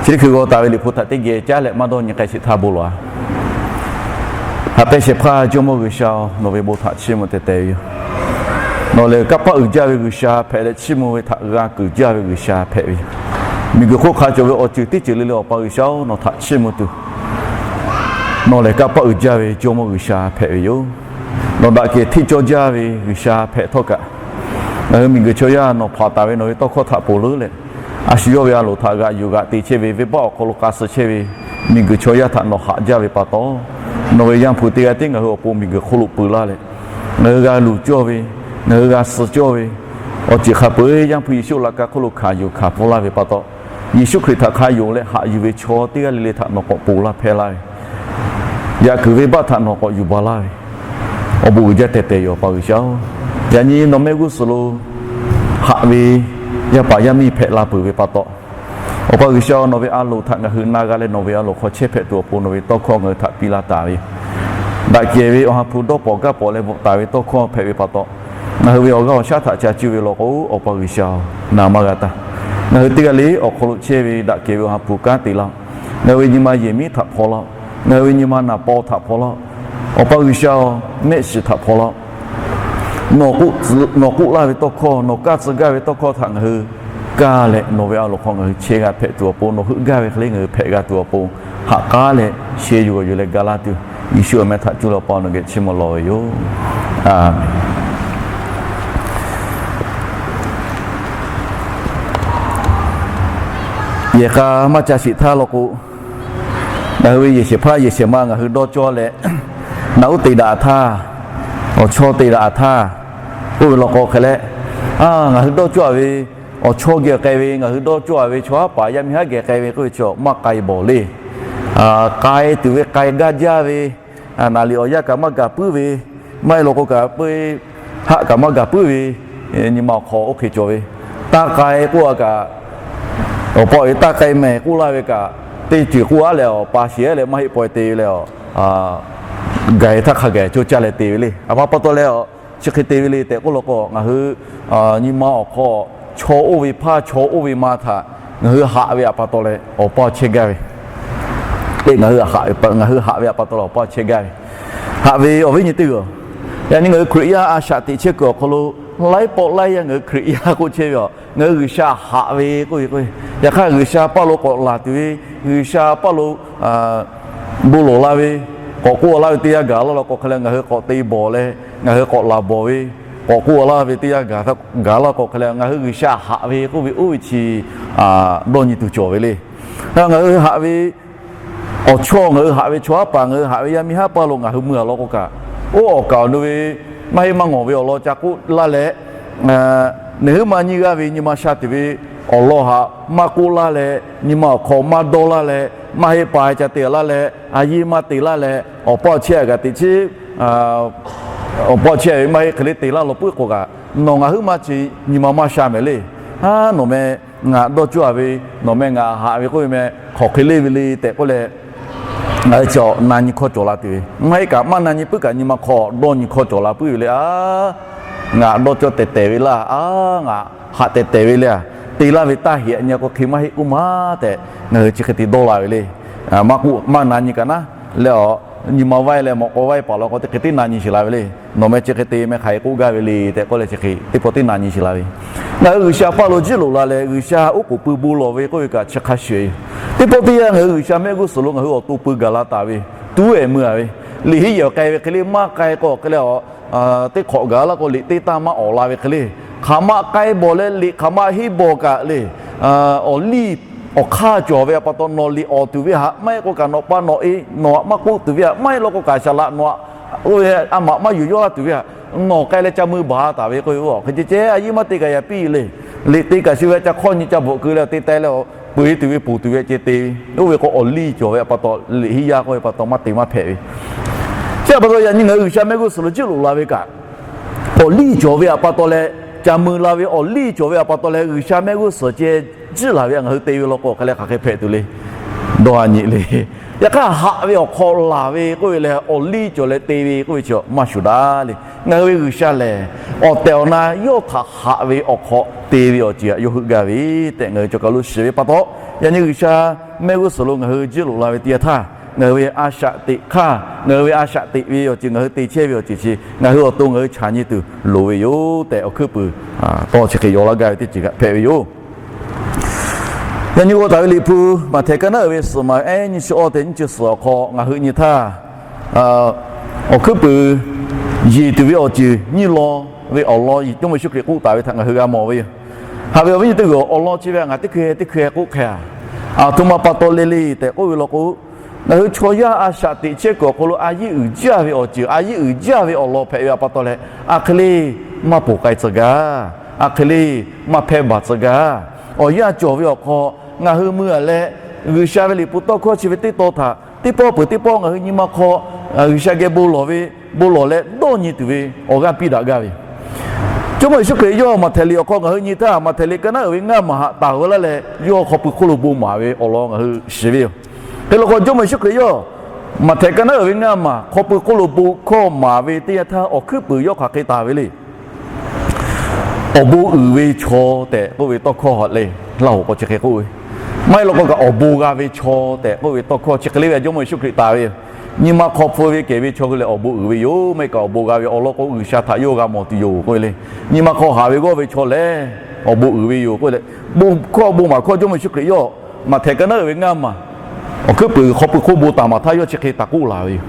Chi teˇ hkui g'aw taˍ ve Liꞈ hpu htaꞈ teˇ geh caˉ leh maˇ dawˇ nyi k'ai sheˍ htaˇ bon lawˬ-a. Haꞈ pehnˇ shehˍ hpaˇ Jawˇmawˇ G'uiˬsha-oˬ, nawˬ ve bon htaꞈ chiˇ mvuh teh teh ve yoˬ. Nawˬ lehˬ kanˇ paˆ uiˍ jaˇ ve G'uiˬsha hpehꞈ leh, chiˇ mvuh ve htaꞈ g'a kuiˬ jaˇ ve G'uiˬsha hpehꞈ ve yoˬ. Miˬguiˬ hk'oˆ hk'a cawˬ ve awˬ ceuˬ teˇ ceuˬ le le Awˬ pa G'uiˬsha-oˬ, nawˬ htaꞈ chiˇ mvuh tuˬ nawˬ lehˬ kanˇ paˆ uiˍ jaˇ ve Jawˇmawˇ G'uiˬsha hpehꞈ ve yoˬ. Nawˬ daꞈ kehˬ hteˇ cawˇ jaˇ ve G'uiˬsha hpehꞈ htawˇ kaꞈ, ngaˬ hui miˬguiˬ chaw yaˇ nawˬ hpaˍ taˍ ve nawˬ ve tawˇ hkawˇ htaꞈ ponˬ leuˉ leh, a shu yawˇ ve a loˍ htaꞈ g'aꞈ yuˬ g'aꞈ te chehˇ ve, venˇbaˆ awˬ hk'aw lo k'a suh chehˇ ve miˬguiˬ chaw yaˇ htaꞈ nawˬ haꞈ jaˇ ve pa taw, nawˬ ve Yaˇ hpu teˇ g'aˇ tiˉ ngaˬ hui awˬ pon miˬguiˬ hk'oˆ lo peu laˇ leh, ngaˬ hui g'a luˬ cawˇ ve, ngaˬ hui g'a suh cawˇ ve, awˬ ceuˬ hk'a peu-eˬ Yaˇ hpu Yeˍsuˆ laꞈ ka hk'oˆ lo hkanˍ yuˬ hkanˍ pfuhˇ laˇ ve pa taw, Yeˍsuˆ Hkriꞈ htaꞈ hk'a yonˍ leh haꞈ yuˬ ve chaw teˇ g'aˇ le le htaꞈ nawˬ k'awꞈ ponˬ laˇ hpehˇ laˇ ve, yaꞈ kuiˬ venˇbaˆ htaꞈ nawˬ k'awꞈ yuˬ baˬ laˇ ve, awˬ bon uiˍ jaˇ teh teh yoˬ, Awˬ pa G'uiˬsha-oˬ. Yaꞈ nyi nawˬ mehˆ g'uˇ suhˍ lo haꞈ ve yaˇ paˍ yaˇ miˇ hpehꞈ la peuˬ ve pa taw, Awˬ pa G'uiˬsha-oˬ, nawˬ ve a loˍ htaꞈ ngaˬ hui na g'a leh nawˬ ve a loˍ hk'aw chehˇ hpehꞈ tuˬ awˬ pon nawˬ ve tawˇ hkawˇ ngaˬ hui htaꞈ piˇ laˇ taˍ ve yoˬ. Daꞈ kehˬ ve Awˬ ha hpu dawˇ pawˍ gaˇ pawˍ leh bvuhꞈ taˍ ve tawˇ hkawˇ hpehꞈ ve pa taw, ngaˬ hui ve awˬ g'aˇ awˬ shaˉ htaꞈ ca cuˇ ve law k'o, Awˬ pa G'uiˬsha-oˬ, na maˇ g'a taˇ. Ngaˬ hui teˇ g'aˇ le awˬ hk'aw lo chehˇ ve daꞈ kehˬ ve Awˬ ha hpu kanˉ te laˇ-oˆ. Ngaˬ hui ve nyi ma yehˬ miˉ htaꞈ hpaw laˇ-oˆ. Ngaˬ hui ve nyi ma naˍ paw htaꞈ hpaw laˇ-oˆ. Awˬ pa G'uiˬsha-oˬ, mehˆ shiˍ htaꞈ hpaw laˇ-oˆ. Nawˬ k'oˆ laˇ ve tawˇ hkawˇ, nawˬ kaˇ tcuh gaˇ ve tawˇ hkawˇ htaꞈ ngaˬ hui kaˇ leh nawˬ ve a loˍ hk'aw ngaˬ hui chehˇ g'a hpehꞈ tuˬ awˬ pon, nawˬ heuˆ gaˇ ve hk'e le ngaˬ hui hpehꞈ g'a tuˬ awˬ pon, ha k'aˉ leh sheh yuˬ g'awˬ yuˬ leh ga laˇ tuˬ, Yeˍsuˆ awˬ meh htaꞈ cuˇ leh Awˬ pa nawˬ geh chiˇ mvuh lawˬ ve yoˬ. A menˍ. Yehˬ k'a maˇ ca sheˍ htaˇ law k'o, ngaˬ hui ve yehˬ shehˍ hpaˇ yehˬ shehˍ ma ngaˬ hui dawˇ cawˇ leh, naꞈ uˉ te daꞈ htaˇ, awˬ chawˇ te daꞈ htaˇ, oˇ ve law k'o hk'e leh, ngaˬ hui dawˇ cawˇ ve awˬ chawˇ geh k'ai ve, ngaˬ hui dawˇ cawˇ ve chaw haˉ paˍ yaˇ miˇ haˉ geh k'ai ve k'oˆ ve chaw maˇ k'ai bawˬ le. K'ai tuˬ ve k'ai gaˇ jaˇ ve, naˍ liꞈ awˬ yanˇ kaꞈ maˇ gaˬ puiˉ ve, maˇ heˆ law k'o kaꞈ peu haˆ kaꞈ maˇ gaˬ puiˉ ve, nyi ma awˬ hk'aw oˇ hk'e cawˬ ve, taˇ k'ai k'oˆ a kaꞈ, awˬ pa awˬ e taˇ k'ai mehˍ k'oˆ laˇ ve kaꞈ, teˇ ceuˬ k'oˆ aˉ leh awˬ pa sheˍ aˉ leh maˇ heˆ pawehˇ te ve leh, gaˬ e htaˇ hk'a gaˬ cawˇ caˇ leh te ve le. A ma pa taw leh, chi hk'e te ve le tehꞈ k'oˆ law k'o, ngaˬ hui nyi ma awˬ hk'aw chaw oˇ ve hpaˇ chaw oˇ ve ma htaꞈ ngaˬ hui haꞈ ve aꞈ pa taw leh awˬ pa chehˇ gaˇ ve, ngaˬ hui haꞈ ve aꞈ pa taw leh awˬ pa chehˇ gaˇ ve, haꞈ ve awˬ viˉ nyi teˇ g'aˇ, yaꞈ nyi ngaˬ hui Hkriꞈ yaˇ a shaꞈ teꞈ chehˇ kuiˬ awˬ hk'aw lo, laiˉ pawˆ laiˉ yanˇ ngaˬ hui Hkriꞈ yaˇ k'oˆ chehˇ ve, ngaˬ hui G'uiˬsha haꞈ ve k'oˆ ve k'o, yaꞈ hk'aˇ G'uiˬsha paˇ lo k'awꞈ laˬ tuˬ ve, G'uiˬsha paˇ lo bon lawˬ la ve, k'awꞈ k'oˆ laˇ ve teˇ yanˇ gaˬ laˇ law k'o hk'e leh ngaˬ hui k'awꞈ te bawˬ leh, ngaˬ hui k'awꞈ laˬ bawˬ ve, k'awꞈ k'oˆ laˇ ve teˇ yanˇ gaˬ gaˬ laˇ k'o hk'e leh ngaˬ hui G'uiˬsha haꞈ ve k'oˆ ve oˇ ve chi dawˇ nyi tuˬ cawˬ ve le. Ngaˬ hui haꞈ ve awˬ chawˇ, ngaˬ hui haꞈ ve chaw haˉ paˍ, ngaˬ hui haꞈ ve yaˇ miˇ haˉ paˇ lo ngaˬ hui mui a law k'o kaꞈ, oˇ awˬ kaˍ awˬ nu ve maˇ heˆ maˇ ngawˬ ve awˬ lawn ca k'oˆ laˇ leh, neˬ huiˉ ma nyiˇ g'aˇ ve nyi ma sha tuˬ ve awˬ lawn haꞈ maˇ k'oˆ laˇ leh, nyi ma awˬ hk'aw maˇ dawˇ laˇ leh, maˇ heˆ pa ca te laˇ leh, a yiˇ maˇ te laˇ leh, awˬ pa awˬ chehˇ kaꞈ teꞈ chiˉ, awˬ pa awˬ chehˇ ve maˇ heˆ hk'e le te laˇ law puiˉ k'o kaꞈ, nawˬ ngaˬ huiˉ ma chi nyi ma maˇ sha mehˍ le. Aˉ, nawˬ meh ngaˬ dawˇ cawˇ a ve, nawˬ meh ngaˬ haꞈ ve k'oˆ ve meh hk'aˬ hk'e le ve le tehꞈ k'oˆ leh, ngaˬ hui chi na nyi hkawˇ cawˬ la tuˬ ve, maˇ heˆ kaꞈ maˇ na nyi puiˉ kaꞈ nyi ma hk'aw dawˇ nyi hkawˇ cawˬ la puiˉ ve le. Aˉ, ngaˬ dawˇ cawˇ tehˬ tehˬ ve laˇ. Aˉ, ngaˬ haꞈ tehˬ tehˬ ve le. Te laˇ ve taˇ heꞈ nyi k'o hk'e maˇ heˆ k'oˆ ma tehꞈ, ngaˬ hui chi hk'e te dawˇ la ve le. Maˇ k'oˆ maˇ na nyi kaꞈ naˉ leh, nyi ma vaiˇ leh mawꞈ k'aw vaiˇ paˍ law k'o teˇ hk'e teˇ na nyi sheˍ la ve le. Nawˬ meh chi hk'e te meh hk'aˬ hk'e k'oˆ gaˇ ve le tehꞈ k'oˆ leh chi hk'e teˇ pawˆ teˇ na nyi sheˍ la ve. Ngaˬ hui G'uiˬsha paˇ lo jiˇ loꞈ la leh G'uiˬsha oˉ k'oˍ pui bon lawˬ ve k'oˆ ve kaꞈ chi hk'a shuˍ e, teˇ pawˆ teˇ yanˇ ngaˬ hui G'uiˬsha mehˆ g'uˇ suhˍ lo ngaˬ hui awˬ to pui gaˬ la taˍ ve, tuˉ ehˍ mui a ve, liꞈ hiˉ yehˬ k'ai ve hk'e le maˇ k'ai k'o hk'e leh, teˇ hk'awꞈ gaˬ laˇ k'o liꞈ teˇ taˇ maˇ awˍ la ve hk'e le, hk'aˬ ma k'ai bawˬ leh liꞈ hk'aˬ ma henˇ bawˬ kaꞈ le, awˬ liˇ awˬ hk'aˇ cawˬ ve aꞈ pa taw nawˬ liꞈ awˍ tuˬ ve haꞈ maˇ heˆ k'o kaꞈ nawˬ pa nawˬ e nawˬ aꞈ maˇ k'oˆ tuˬ ve haꞈ maˇ heˆ law k'o kaꞈ shaˍlaꞈ nawˬ aꞈ oˇ ve a maꞈ maˇ yuˬ yawˇ laˇ tuˬ ve haꞈ, nawˬ k'ai leh ca mui baˬ taˍ ve k'oˆ ve, hk'e ceh ceh a yiˇ maˇ te kaꞈ yaꞈ piˇ le. Liꞈ te kaꞈ shu ve ca hk'awˇ nyi ca bvuhꞈ keu leh te teh leh, peuˬ e tuˬ ve ponˬ tuˬ ve ceh te ve, oˇ ve k'o awˬ liˇ cawˬ ve aꞈ pa taw liꞈ hiˉ yaˇ k'oˆ ve pa taw maˇ te maˇ hpehꞈ ve. Chi aꞈ pa taw yaꞈ nyi ngaˬ hui G'uiˬsha mehˆ g'uˇ suhˍ lo jiˇ loꞈ la ve kaꞈ, awˬ liˇ cawˬ ve aꞈ pa taw leh, ca mui la ve awˬ liˇ cawˬ ve aꞈ pa taw leh G'uiˬsha mehˆ g'uˇ suhˍ ceh jiˇ laˬ ve ngaˬ hui te ve law k'o hk'e leh hk'aˬ hk'e hpehꞈ tuˬ le. Dawˇ a nyi le. Yaꞈ hk'aˇ haꞈ ve awˬ hk'aw laˬ ve k'oˆ ve leh awˬ liˇ cawˬ leh te ve k'oˆ ve chi maˇ shuˍ daꞈ le. Ngaˬ hui ve G'uiˬsha lehˬ, awˬ tehˬ awˬ na yawˇ htaꞈ haꞈ ve awˬ hk'aw te ve awˬ ceuˬ aꞈ yawˇ heuˆ gaˇ ve tehꞈ ngaˬ hui cawˬ kaˬ lo shiˍ ve pa taw, Yaꞈ nyi G'uiˬsha mehˆ g'uˇ suhˍ lo ngaˬ hui jiˇ loꞈ la ve teˇ yanˇ htaˇ, ngaˬ hui ve a shaꞈ teꞈ hk'aˇ, ngaˬ hui ve a shaꞈ teꞈ ve awˬ ceuˬ, ngaˬ hui te chehˇ ve awˬ ceuˬ chi ngaˬ hui awˬ to ngaˬ hui chaꞈ nyi tuˬ loˍ ve yoˬ tehꞈ, awˬ hkuiˉ puiˍ tawˇ chi hk'e yaw laˇ gaˇ ve teˇ ceuˬ kaꞈ hpehꞈ ve yoˬ. Yaꞈ nyi g'aw taˍ ve Liꞈ hpu Maꞈhtehˍ kaˉ naˉ uiˍ ve suhˍ maˍ ehˉ nyiˇ chi awˇ tehꞈ nyiˇ chi suhˍ awˬ hk'aw ngaˬ hui nyi htaˇ, awˬ hkuiˉ puiˍ yeˬ tuˬ ve awˬ ceuˬ nyiˇ law ve awˬ lawn Jawˇmawˇ Yeˍsuˆ Hkriꞈ k'oˆ taˍ ve htaꞈ ngaˬ hui g'a mawˬ ve yoˬ. Haꞈ ve awˬ viˉ nyi teˇ g'uˬ, awˬ lawn chi ve htaꞈ ngaˬ teˇ hkui teˇ hkui k'oˆ hk'e a, aˬ htoꞈ ma pa taw le le tehꞈ k'oˆ ve law k'o, ngaˬ hui chaw yaˇ a shaꞈ teꞈ chehˇ kuiˬ awˬ hk'aw lo a yiˉ uiˍ jaˇ ve awˬ ceuˬ, a yiˉ uiˍ jaˇ ve awˬ lawn hpehꞈ ve htaꞈ pa taw leh, a hk'e le maˇ ponˬ k'ai tcuh gaˇ, a hk'e le maˇ hpehˇ baˬ tcuh gaˇ. Awˬ yanˇ cawˬ ve awˬ hk'aw ngaˬ hui mui a leh, G'uiˬsha ve liꞈ hpu tawˇ hkawˇ chi ve teˇ taw htaꞈ teˇ pawˆ peuˬ teˇ pawˆ ngaˬ hui nyi ma hk'aw G'uiˬsha geh bon lawˬ ve, bon lawˬ leh dawˇ nyi tuˬ ve awˬ g'aˇ piˇ daꞈ gaˇ ve yoˬ. Jawˇmawˇ Yeˍsuˆ Hkriꞈ yawˇ Maꞈhtehˍ liꞈ awˬ hk'aw ngaˬ hui nyi htaˇ, Maꞈhtehˍ liꞈ kaˉ naˉ uiˍ ve ngaˇ maˬ haꞈ taˍ ve laˇ leh, yawˇ hk'aw pui hk'oˆ lo bon maˍ ve awˬ lawn ngaˬ hui shiˍ ve yoˬ. Hk'e law k'o, Jawˇmawˇ Yeˍsuˆ Hkriꞈ yawˇ Maꞈhtehˍ kaˉ naˉ uiˍ ve ngaˇ maˬ hk'aw pui hk'oˆ lo bon hkawˇ maˍ ve teˇ yanˇ htaˇ, awˬ hkuiˉ puiˍ yawˇ hk'aˬ hk'e taˍ ve le. Awˬ bon uiˍ ve chaw tehꞈ k'oˆ ve tawˇ hkawˇ ha lehˬ, Laˇ hoꞈ k'aw chi hk'e k'oˆ ve, maˇ heˆ law k'o kaꞈ awˬ bon g'a ve chaw tehꞈ k'oˆ ve tawˇ hkawˇ chi hk'e le ve Jawˇmawˇ Yeˍsuˆ Hkriꞈ taˍ ve yoˬ. Nyi ma hk'aw pui ve kehˬ ve chaw hui lehˬ awˬ bon uiˍ ve yoˬ. Maˇ heˆ kaꞈ awˬ bon g'a ve awˬ lawn k'o, G'uiˬsha htaꞈ yawˇ g'a mawˬ tuˬ yoˬ k'oˆ ve le. Nyi ma hk'aw haˍ ve g'awˇ ve chaw lehˬ, awˬ bon uiˍ ve yoˬ k'oˆ leh, bon hkawˇ bon maˍ hkawˇ Jawˇmawˇ Yeˍsuˆ Hkriꞈ yawˇ Maꞈhtehˍ kaˉ naˉ uiˍ ve ngaˇ maˬ awˬ hkuiˉ puiˍ hk'aw pui hk'oˆ bon taˍ maˍ htaˇ yawˇ chi hk'e taˍ k'oˆ laˬ ve yoˬ.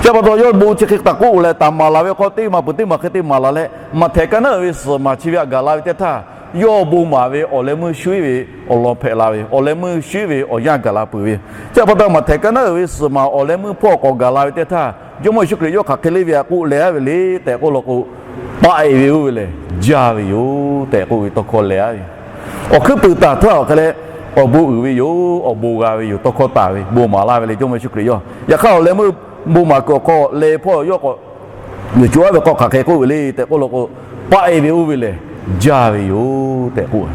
Chi pa taw yawˇ bon chi hk'e taˍ k'oˆ leh taˍ maˍ laˬ ve hk'aw teˇ maˬ peuˬ teˇ maˬ hk'e te maˍ laˬ leh, Maꞈhtehˍ kaˉ naˉ uiˍ ve suhˍ maˬ chi ve htaꞈ gaˬ la ve teˇ htaˇ, yawˇ bon maˍ ve awˬ leh meuˇ shu eˉ ve awˬ lawn hpehꞈ la ve, awˬ leh meuˇ shu eˉ ve awˬ yanˇ gaˬ la peuˬ ve yoˬ. Chi pa taw Maꞈhtehˍ kaˉ naˉ uiˍ ve suhˍ maˬ awˬ leh meuˇ hpawˇ k'awꞈ gaˬ la ve teˇ htaˇ, Jawˇmawˇ Yeˍsuˆ Hkriꞈ yawˇ hk'aˬ hk'e le ve htaꞈ k'oˆ leh a ve le tehꞈ k'oˆ law k'o, paˆ-e ve oˇ ve lehˬ jaˇ ve yoˬ tehꞈ k'oˆ ve tawˇ hkawˇ leh a ve yoˬ. Awˬ hkuiˉ puiˍ taˍ htaˇ awˬ hk'e leh, awˬ bon uiˍ ve yoˬ, awˬ bon g'a ve yoˬ, tawˇ hkawˇ taˍ ve bon maˍ laˇ ve le Jawˇmawˇ Yeˍsuˆ Hkriꞈ yawˇ. Yaꞈ hk'aˇ awˬ leh meuˇ bon maˍ kuiˬ awˬ hk'aw leh hpawˇ yawˇ k'awꞈ yuˬ co a ve k'o hk'aˬ hk'e k'oˆ ve le tehꞈ k'oˆ law k'o, paˆ-e ve oˇ ve lehˬ jaˇ ve yoˬ tehꞈ k'oˆ.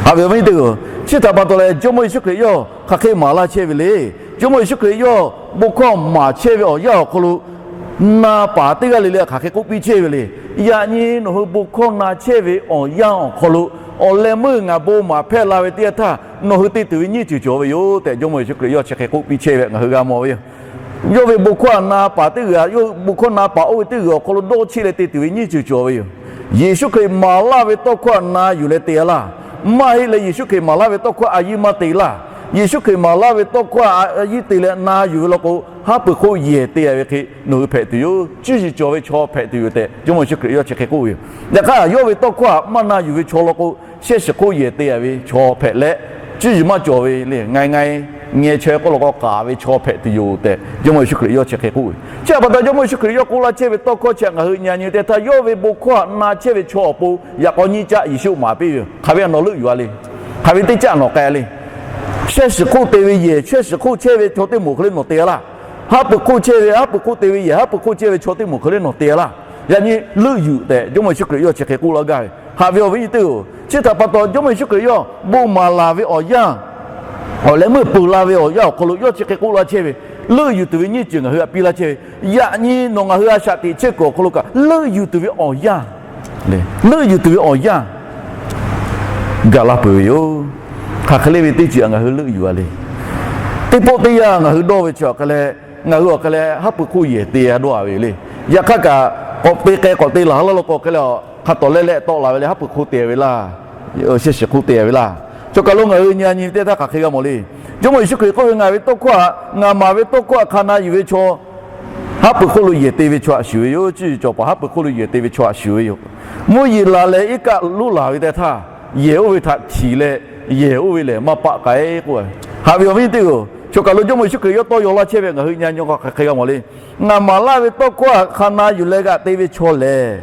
Haꞈ ve awˬ viˉ teˇ g'uˬ, chi htaꞈ pa taw leh Jawˇmawˇ Yeˍsuˆ Hkriꞈ yawˇ hk'aˬ hk'e maˍ laˇ chehˇ ve le. Jawˇmawˇ Yeˍsuˆ Hkriꞈ yawˇ bon hkawˇ maˍ chehˇ ve awˬ yanˇ awˬ hk'aw lo na paˍ teˇ g'aˇ le le hk'aˬ hk'e k'oˆ piˇ chehˇ ve le. Yaꞈ nyi nawˬ hui bon hkawˇ na chehˇ ve awˬ yanˇ awˬ hk'aw lo, awˬ leh meuˇ ngaˬ bon maˍ hpehˇ la ve teˇ yanˇ htaˇ nawˬ hui te tuˬ ve nyiˇ ceuˬ cawˬ ve yoˬ tehꞈ Jawˇmawˇ Yeˍsuˆ Hkriꞈ yawˇ chi hk'e k'oˆ piˇ chehˇ ve ngaˬ hui g'a mawˬ ve yoˬ. Yawˇ ve bon hkawˇ htaꞈ na paˍ teˇ g'aˇ, yawˇ hui bon hkawˇ na paˍ oˇ ve teˇ g'uˬ awˬ hk'aw lo dawˇ cheˆ leh te tuˬ ve nyiˇ ceuˬ cawˬ ve yoˬ. Yeˍsuˆ Hkriꞈ maˍ laˇ ve tawˇ hkawˇ htaꞈ na yuˬ leh te a laˇ. Maˇ heˆ leh Yeˍsuˆ Hkriꞈ maˍ laˇ ve tawˇ hkawˇ htaꞈ a yiˇ maˇ te laˇ. Yeˍsuˆ Hkriꞈ maˍ laˇ ve tawˇ hkawˇ htaꞈ a yiˇ te leh na yuˬ ve law k'o, haˉ pui hk'oˆ yehˬ te a ve hk'e nawˬ hui hpehꞈ tuˬ yoˬ. Cuˇ yiˍ cawˬ ve chaw hpehꞈ tuˬ yoˬ tehꞈ Jawˇmawˇ Yeˍsuˆ Hkriꞈ yawˇ chi hk'e k'oˆ ve yoˬ. Yaꞈ hk'aˇ yawˇ ve tawˇ hkawˇ htaꞈ maˇ na yuˬ ve chaw law k'o, shehˇ shiˍ hk'oˆ yehˬ te a ve chaw hpehꞈ leh, cuˇ yiˍ maˇ cawˬ ve le, ngai ngai ngeh chaweh k'oˆ law k'o k'aˍ ve chaw hpehꞈ tuˬ yoˬ tehꞈ Jawˇmawˇ Yeˍsuˆ Hkriꞈ yawˇ chi hk'e k'oˆ ve. Chi htaꞈ pa taw Jawˇmawˇ Yeˍsuˆ Hkriꞈ yawˇ k'oˆ laˇ chehˇ ve tawˇ hkawˇ chi htaꞈ ngaˬ hui nyi nyi teˇ htaˇ, yawˇ ve bon hkawˇ htaꞈ na chehˇ ve chaw awˬ pon yaꞈ k'aw nyiˇ caˆ Yeˍsuˆ maˍ piˇ ve yoˬ. Hk'aˬ ve htaꞈ nawˬ leuˆ yuˬ a le. Hk'aˬ ve teˇ caˆ nawˬ k'ai le. Shehˇ shiˍ hk'oˆ te ve yehˬ, shehˇ shiˍ hk'oˆ chehˇ ve chaw teˇ moˍ hk'e le nawˬ te a laˇ. Haˉ pui hk'oˆ chehˇ ve, haˉ pui hk'oˆ te ve yehˬ, haˉ pui hk'oˆ chehˇ ve chaw teˇ moˍ hk'e le nawˬ te a laˇ. Yaꞈ nyi leuˆ yuˬ tehꞈ Jawˇmawˇ Yeˍsuˆ Hkriꞈ yawˇ chi hk'e k'oˆ laˇ gaˇ ve. Haꞈ ve awˬ viˉ nyi teˇ g'uˬ, chi htaꞈ pa taw Jawˇmawˇ Yeˍsuˆ Hkriꞈ yawˇ bon maˍ laˬ ve awˬ yanˇ, awˬ leh meuˇ peuˬ la ve awˬ yanˇ awˬ hk'aw lo yawˇ chi hk'e k'oˆ laˇ chehˇ ve, leuˆ yuˬ tuˬ ve nyiˇ ceuˬ ngaˬ hui htaꞈ piˇ laˇ chehˇ ve. Yaꞈ nyi nawˬ ngaˬ hui a shaꞈ teꞈ chehˇ kuiˬ awˬ hk'aw lo kaꞈ leuˆ yuˬ tuˬ ve awˬ yanˇ, leuˆ yuˬ tuˬ ve awˬ yanˇ gaˬ la peuˬ ve yoˬ. Hk'aˬ hk'e le ve teˇ ceuˬ htaꞈ ngaˬ hui leuˆ yuˬ a le. Teˇ pawˆ teˇ yanˇ ngaˬ hui dawˇ ve chi awˬ hk'e leh, ngaˬ hui awˬ hk'e leh haˉ pui hk'oˆ yehˬ te a dawˇ a ve yoˬ le. Yaꞈ hk'aˇ kaꞈ k'awꞈ te k'ai k'awꞈ te laˬ laˇ law k'o hk'e leh, hk'a tawˍ leh leh tawˆ la ve le, haˉ pui hk'oˆ te ve laˇ, shehˇ shiˍ hk'oˆ te ve laˇ. Chaw kaˬ lo ngaˬ hui nyi a nyi ve teˇ htaˇ hk'aˬ hk'e g'a mawˬ le. Jawˇmawˇ Yeˍsuˆ Hkriꞈ k'oˆ ve, Ngaˬ ve tawˇ hkawˇ htaꞈ, ngaˬ maˍ ve tawˇ hkawˇ htaꞈ hk'a na yuˬ ve chaw haˉ pui hk'oˆ lo yehˬ te ve chaw htaꞈ shuˍ ve yoˬ. Cuˇ yiˍ cawˬ paˍ haˉ pui hk'oˆ lo yehˬ te ve chaw htaꞈ shuˍ ve yoˬ. Mvuhˇ yeˬ laˬ leh iˉ kaˆ loˉ laˬ ve teˇ htaˇ, yehˬ oˇ ve htaꞈ htiˍ leh, yehˬ oˇ ve lehˬ maˇ paˆ k'ai k'oˆ ve. Haꞈ ve awˬ viˉ teˇ g'uˬ, chaw kaˬ lo Jawˇmawˇ Yeˍsuˆ Hkriꞈ yawˇ tawˇ yaw laˇ chehˇ ve ngaˬ hui nyi a nyi k'o hk'aˬ hk'e g'a mawˬ le. Ngaˬ maˍ laˇ ve tawˇ hkawˇ htaꞈ hk'a na yuˬ leh g'aꞈ te ve chaw lehˬ,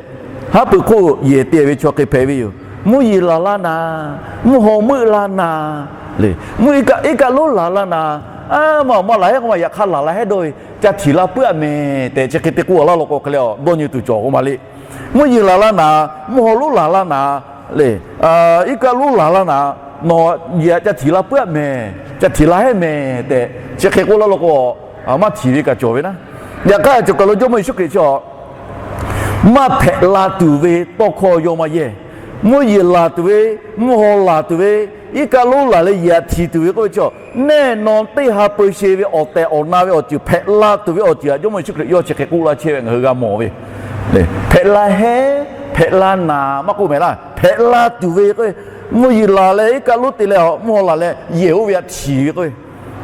haˉ pui hk'oˆ yehˬ te ve chaw hk'e hpehꞈ ve yoˬ. Mvuhˇ yeˬ laˬ laˇ naˍ, mvuhˇ haw meuˆ laˇ naˍ le, mvuhˇ iˉ kaˆ loˉ laˬ laˇ naˍ, a maˇ maˇ laˬ hehˉ k'o maˇ yaꞈ hk'aˇ laˬ la hehˉ dawˇ ve, ca htiˍ la puiˉ a mehˍ tehꞈ chi hk'e te k'oˆ a laˇ law k'o hk'e leh dawˇ nyi tuˬ cawˬ k'o ma le. Mvuhˇ yeˬ laˬ laˇ naˍ, mvuhˇ haw loˉ laˬ laˇ naˍ le, iˉ kaˆ loˉ laˬ laˇ naˍ, nawˬ yehˬ ca htiˍ la puiˉ a mehˍ, ca htiˍ la hehˉ mehˍ tehꞈ chi hk'e k'oˆ laˇ law k'o, maˇ htiˍ ve kaꞈ cawˬ ve naˉ. Yaꞈ hk'aˇ chaw kaˬ lo Jawˇmawˇ Yeˍsuˆ Hkriꞈ chi maˇ hpehꞈ la tuˬ ve tawˇ hkawˇ yawˇ maˇ yehˇ. Mvuhˇ yeˬ laˬ tuˬ ve, mvuhˇ haw laˬ tuˬ ve, iˉ kaˆ lonˉ laˬ leh yehˬ htaꞈ htiˍ tuˬ ve k'oˆ ve chi, nehˆ naw teˇ ha peu she ve awˬ tehˬ awˬ na ve awˬ ceuˬ hpehꞈ la tuˬ ve awˬ ceuˬ htaꞈ Jawˇmawˇ Yeˍsuˆ Hkriꞈ yawˇ chi hk'e k'oˆ laˇ chehˇ ve ngaˬ hui g'a mawˬ ve. Hpehꞈ la heˉ, hpehꞈ la naˍ maˇ k'oˆ mehˍ laˇ, hpehꞈ la tuˬ ve k'o, mvuhˇ yeˬ laˬ leh iˉ kaˆ lonˉ te leh a mvuhˇ haw laˬ leh yehˬ oˇ ve htaꞈ htiˍ ve k'o,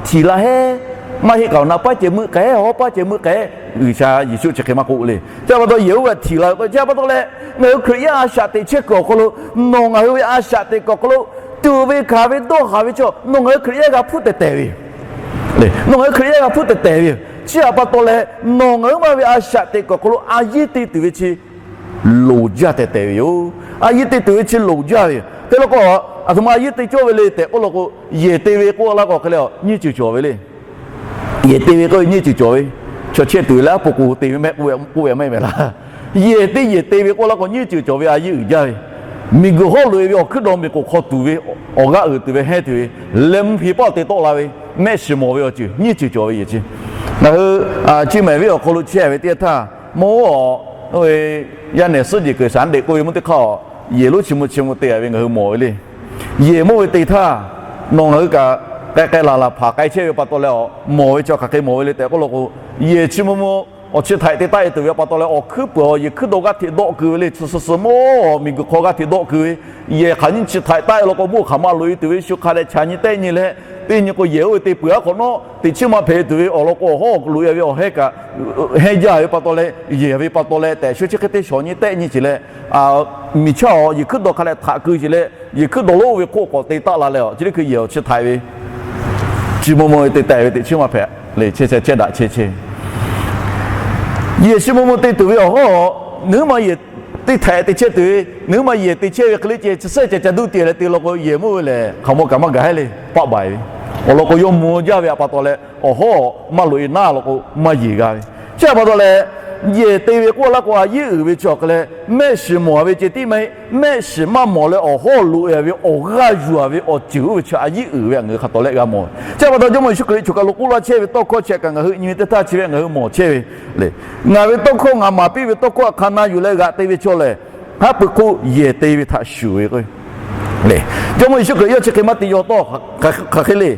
htiˍ la heˉ, maˇ heˆ k'aoˍ naˍ paˉ ceh meuˆ k'ai, hawˉ paˉ ceh meuˆ k'ai, G'uiˬsha Yeˍsuˆ chi hk'e maˇ k'oˆ le. Chi pa taw yehˬ oˇ ve htaꞈ htiˍ la ve k'o, chi pa taw leh ngaˬ hui Hkriꞈ yaˇ a shaꞈ teꞈ chehˇ kuiˬ awˬ hk'aw lo, nawˬ ngaˬ hui ve a shaꞈ teꞈ kuiˬ awˬ hk'aw lo, tuꞈ ve hkanˍ ve dawˇ haˍ ve chaw nawˬ ngaˬ hui Hkriꞈ yaˇ g'a hpuˇ tehˬ tehˬ ve yoˬ. Nawˬ ngaˬ hui Hkriꞈ yaˇ g'a hpuˇ tehˬ tehˬ ve yoˬ. Chi htaꞈ pa taw leh, nawˬ ngaˬ hui maˇ ve a shaꞈ teꞈ kuiˬ awˬ hk'aw lo a yeˇ te tuˬ ve chi loˍ jaˇ tehˬ tehˬ ve yoˬ. A yeˇ te tuˬ ve chi loˍ jaˇ ve yoˬ. Te la k'o, aˬ htoꞈ ma a yeˇ te cawˇ ve le tehꞈ k'oˆ la k'o, yehˬ te ve k'oˆ la k'o hk'e le, nyiˇ ceuˬ cawˬ ve le. Yehˬ te ve k'oˆ ve nyiˇ ceuˬ cawˬ ve, chaw chehˇ tuˬ ve leh aˉ po k'o te ve mehˆ k'oˆ ve mehˆ mehˍ laˇ. Yehˬ te yehˬ te ve k'oˆ la k'o nyiˇ ceuˬ cawˬ ve a yeˇ uiˍ jaˇ ve, miˬguiˬ hawˉ loꞈ e ve awˬ hkuiˉ daw miˬ k'oˍ hk'aw tuˬ ve awˬ g'aˇ uiˍ tuˬ ve hehnˇ tuˬ ve, leh mvuhˇ hpe paˆ te tawˆ la ve, mehˆ shiˍ mawˬ ve awˬ ceuˬ nyiˇ ceuˬ cawˬ ve yehˬ chi. Ngaˬ hui chi mehˍ ve awˬ hk'aw lo chehˇ ve teˇ yanˇ htaˇ, mawˇ oˇ yaˇ nehˬ suhˉ jeˬ kuiˬ shaˍ deꞈ k'oˆ ve mvuhˇ teˇ hk'aˇ, yehˬ lonˉ chi mvuh chi mvuh te a ve ngaˬ hui mawˬ ve le. Yehˬ mawˇ ve te htaˇ, nawˬ ngaˬ hui kaꞈ k'ai k'ai laˬ laˬ hpanˍ k'ai chehˇ ve pa taw leh, mawˬ ve chaw hk'aˬ hk'e mawˬ ve le tehꞈ k'oˆ la k'o, yehˬ chi mvuh mvuh awˬ chi htaiꞈ te taˆ e tuˬ ve pa taw leh, awˬ hkuiˉ puiˍ awˬ yehˬ hkuiˉ daw g'aˇ hteꞈ dawˆ keu ve le. Suhˍ suhˍ suhˍ mawˇ miˬguiˬ hk'aw g'aˇ hteꞈ dawˆ keu ve, yehˬ hk'aˬ nyiˇ chi htaiꞈ taˆ e law k'o, mvuhˇ hk'aˬ ma loꞈ e tuˬ ve shu hk'a dehꞈ chaꞈ nyi tehˆ nyi leh, teˇ nyi k'o yehˬ oˇ ve te peuˬ aˉ hk'awꞈ nawˉ teꞈ chiˇ maˇ hpehꞈ tuˬ ve awˬ lawn k'o, awˬ hawˉ loꞈ e ve awˬ heh kaꞈ hehnˇ jaˇ ve pa taw leh, yehˬ ve pa taw leh tehꞈ shu chi hk'e te shawˍ nyi tehˆ nyi sheˍ leh, miˬ chaˇ awˬ yehˬ hkuiˉ daw hk'a dehꞈ htaꞈ keu sheˍ leh, yehˬ hkuiˉ daw lonˉ oˇ ve hk'oˆ k'awꞈ te taˆ la leh, chi teˇ hkui yehˬ awˬ chi htaiꞈ ve chi mvuh mvuh ve te taˆ ve teꞈ chiˇ maˇ hpehꞈ le. Chehˇ chehˇ chehˇ daꞈ chehˇ chehˇ yehˬ chi mvuh mvuh te tuˬ ve awˬ hawˉ, nawˬ hui ma yehˬ teˇ htaiꞈ te chehˇ tuˬ ve, nawˬ hui ma yehˬ te chehˇ ve hk'e le ceh, chi suhˉ ca ca duˇ te leh te law k'o, yehˬ mawˇ ve lehˬ hk'aˬ maw kaꞈ maˇ gaˬ heˉ le, paˆ baiˬ ve. Awˬ lawn k'o, yawˇ mvuh jaˇ ve pa taw leh, awˬ hawˉ maˇ loꞈ e naˉ law k'o, maˇ yeˬ g'a ve. Chi pa taw leh, yehˬ te ve k'oˆ laˇ k'o, a yeˉ uiˍ ve chi awˬ hk'e leh, mehˆ shiˍ mawˬ ve ceh tiˉ maˇ heˆ, mehˆ shiˍ maˇ mawˬ leh awˬ hawˉ loꞈ e ve awˬ g'aˇ yuˬ ve awˬ ceuˬ oˇ ve chi a yeˉ uiˍ ve ngaˬ hui hk'a tawˍ lehˆ g'a mawˬ ve. Chi pa taw Jawˇmawˇ Yeˍsuˆ Hkriꞈ choˬ kaˬ lo k'oˆ laˇ chehˇ ve tawˇ hkawˇ chi kaꞈ ngaˬ hui nyi ve teˇ htaˇ chi ve ngaˬ hui mawˬ chehˇ ve le. Ngaˬ ve tawˇ hkawˇ, ngaˬ maˍ piˇ ve tawˇ hkawˇ htaꞈ hk'a na yuˬ leh g'aꞈ te ve chaw lehˬ, haˉ pui hk'oˆ yehˬ te ve htaꞈ shuˍ ve k'o, Jawˇmawˇ Yeˍsuˆ Hkriꞈ yawˇ chi hk'e maˇ te yaw tawˇ hk'aˬ hk'e le.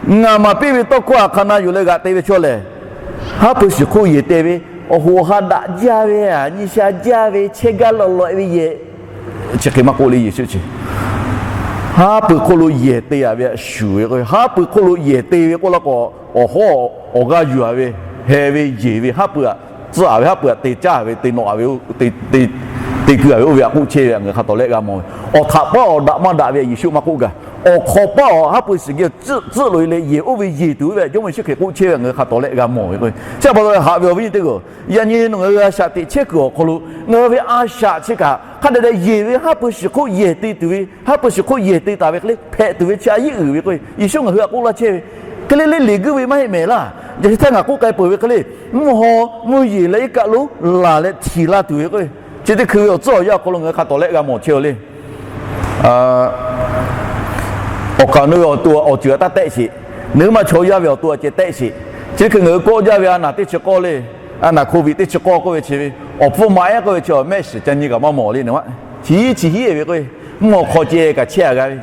Ngaˬ maˍ piˇ ve tawˇ hkawˇ htaꞈ hk'a na yuˬ leh g'aꞈ te ve chaw lehˬ, haˉ pui shiˍ hk'oˆ yehˬ te ve, awˬ hoꞈ awˬ ha daꞈ jaˇ ve, a nyi sha jaˇ ve, chehˇ gaˇ lawꞈ lawꞈ ve yehˬ, chi hk'e maˇ k'oˆ le Yeˍsuˆ chi. Haˉ pui hk'oˆ lo yehˬ te a ve htaꞈ shuˍ ve k'o, haˉ pui hk'oˆ lo yehˬ te ve k'oˆ laˇ k'o, awˬ hawˉ awˬ g'aˇ yuˬ a ve, heh ve yeˬ ve, haˉ pui htaꞈ tcuh a ve, haˉ pui htaꞈ te caˇ ve, te nawꞈ a ve, te keu a ve oˇ ve htaꞈ k'oˆ chehˇ ve ngaˬ hui hk'a tawˍ lehˆ g'a mawˬ ve. Awˬ htaꞈ paˉ awˬ daꞈ maˇ daꞈ ve Yeˍsuˆ maˇ k'oˆ gaˬ. Awˬ hk'awꞈ paˉ awˬ haˉ pui shiˍ geh tcuhˆ tcuhˆ loꞈ e leh yehˬ oˇ ve yeˬ tuˬ ve Jawˇmawˇ Yeˍsuˆ Hkriꞈ k'oˆ chehˇ ve ngaˬ hui hk'a tawˍ lehˆ g'a mawˬ ve k'o, chi pa taw haꞈ ve awˬ viˉ nyi teˇ g'aˇ, yaꞈ nyi nawˬ ngaˬ hui a shaꞈ teꞈ chehˇ kuiˬ awˬ hk'aw lo ngaˬ hui ve a shaꞈ chi kaꞈ hk'a dehꞈ dehꞈ yeˬ ve haˉ pui shiˍ hk'oˆ yehˬ te tuˬ ve, haˉ pui shiˍ hk'oˆ yehˬ te taˍ ve hk'e le hpehꞈ tuˬ ve chi a yeˉ uiˍ ve k'o, Yeˍsuˆ ngaˬ hui htaꞈ k'oˆ laˇ chehˇ ve hk'e le le, leˬ guiˇ ve maˇ heˆ mehˍ laˇ. Yaꞈ hk'aˇ ngaˬ k'oˆ k'ai peuˬ ve hk'e le, mvuhˇ haw mvuhˇ yeˬ leh iˉ kaˆ lonˉ laˬ leh htiˍ la tuˬ ve k'o, chi teˇ hkui ve awˬ tcuhˉ awˬ yanˇ awˬ hk'aw lo ngaˬ hui hk'a tawˍ lehˆ g'a mawˬ chehˇ ve le. Awˬ kaˍ nu ve awˬ to awˬ ceuˬ htaꞈ taˇ tehˆ sheˍ. Nawˬ hui maˇ chaw yaˇ ve awˬ to a ceh tehˆ sheˍ. Chi teˇ hkui ngaˬ hui kawˆ jaˇ ve a naˬ teˇ chi k'awˇ le, a naˬ Covid teˇ chi k'awˇ k'oˆ ve chi ve, awˬ pfuhˇ ma ehˉ k'oˆ ve chi mehˆ shiˍ ca nyi kaꞈ maˇ mawˬ le. Chi hiˉ chi hiˉ ve k'o, mvuhˇ haw hk'aw ceh kaꞈ chehˇ a g'a ve,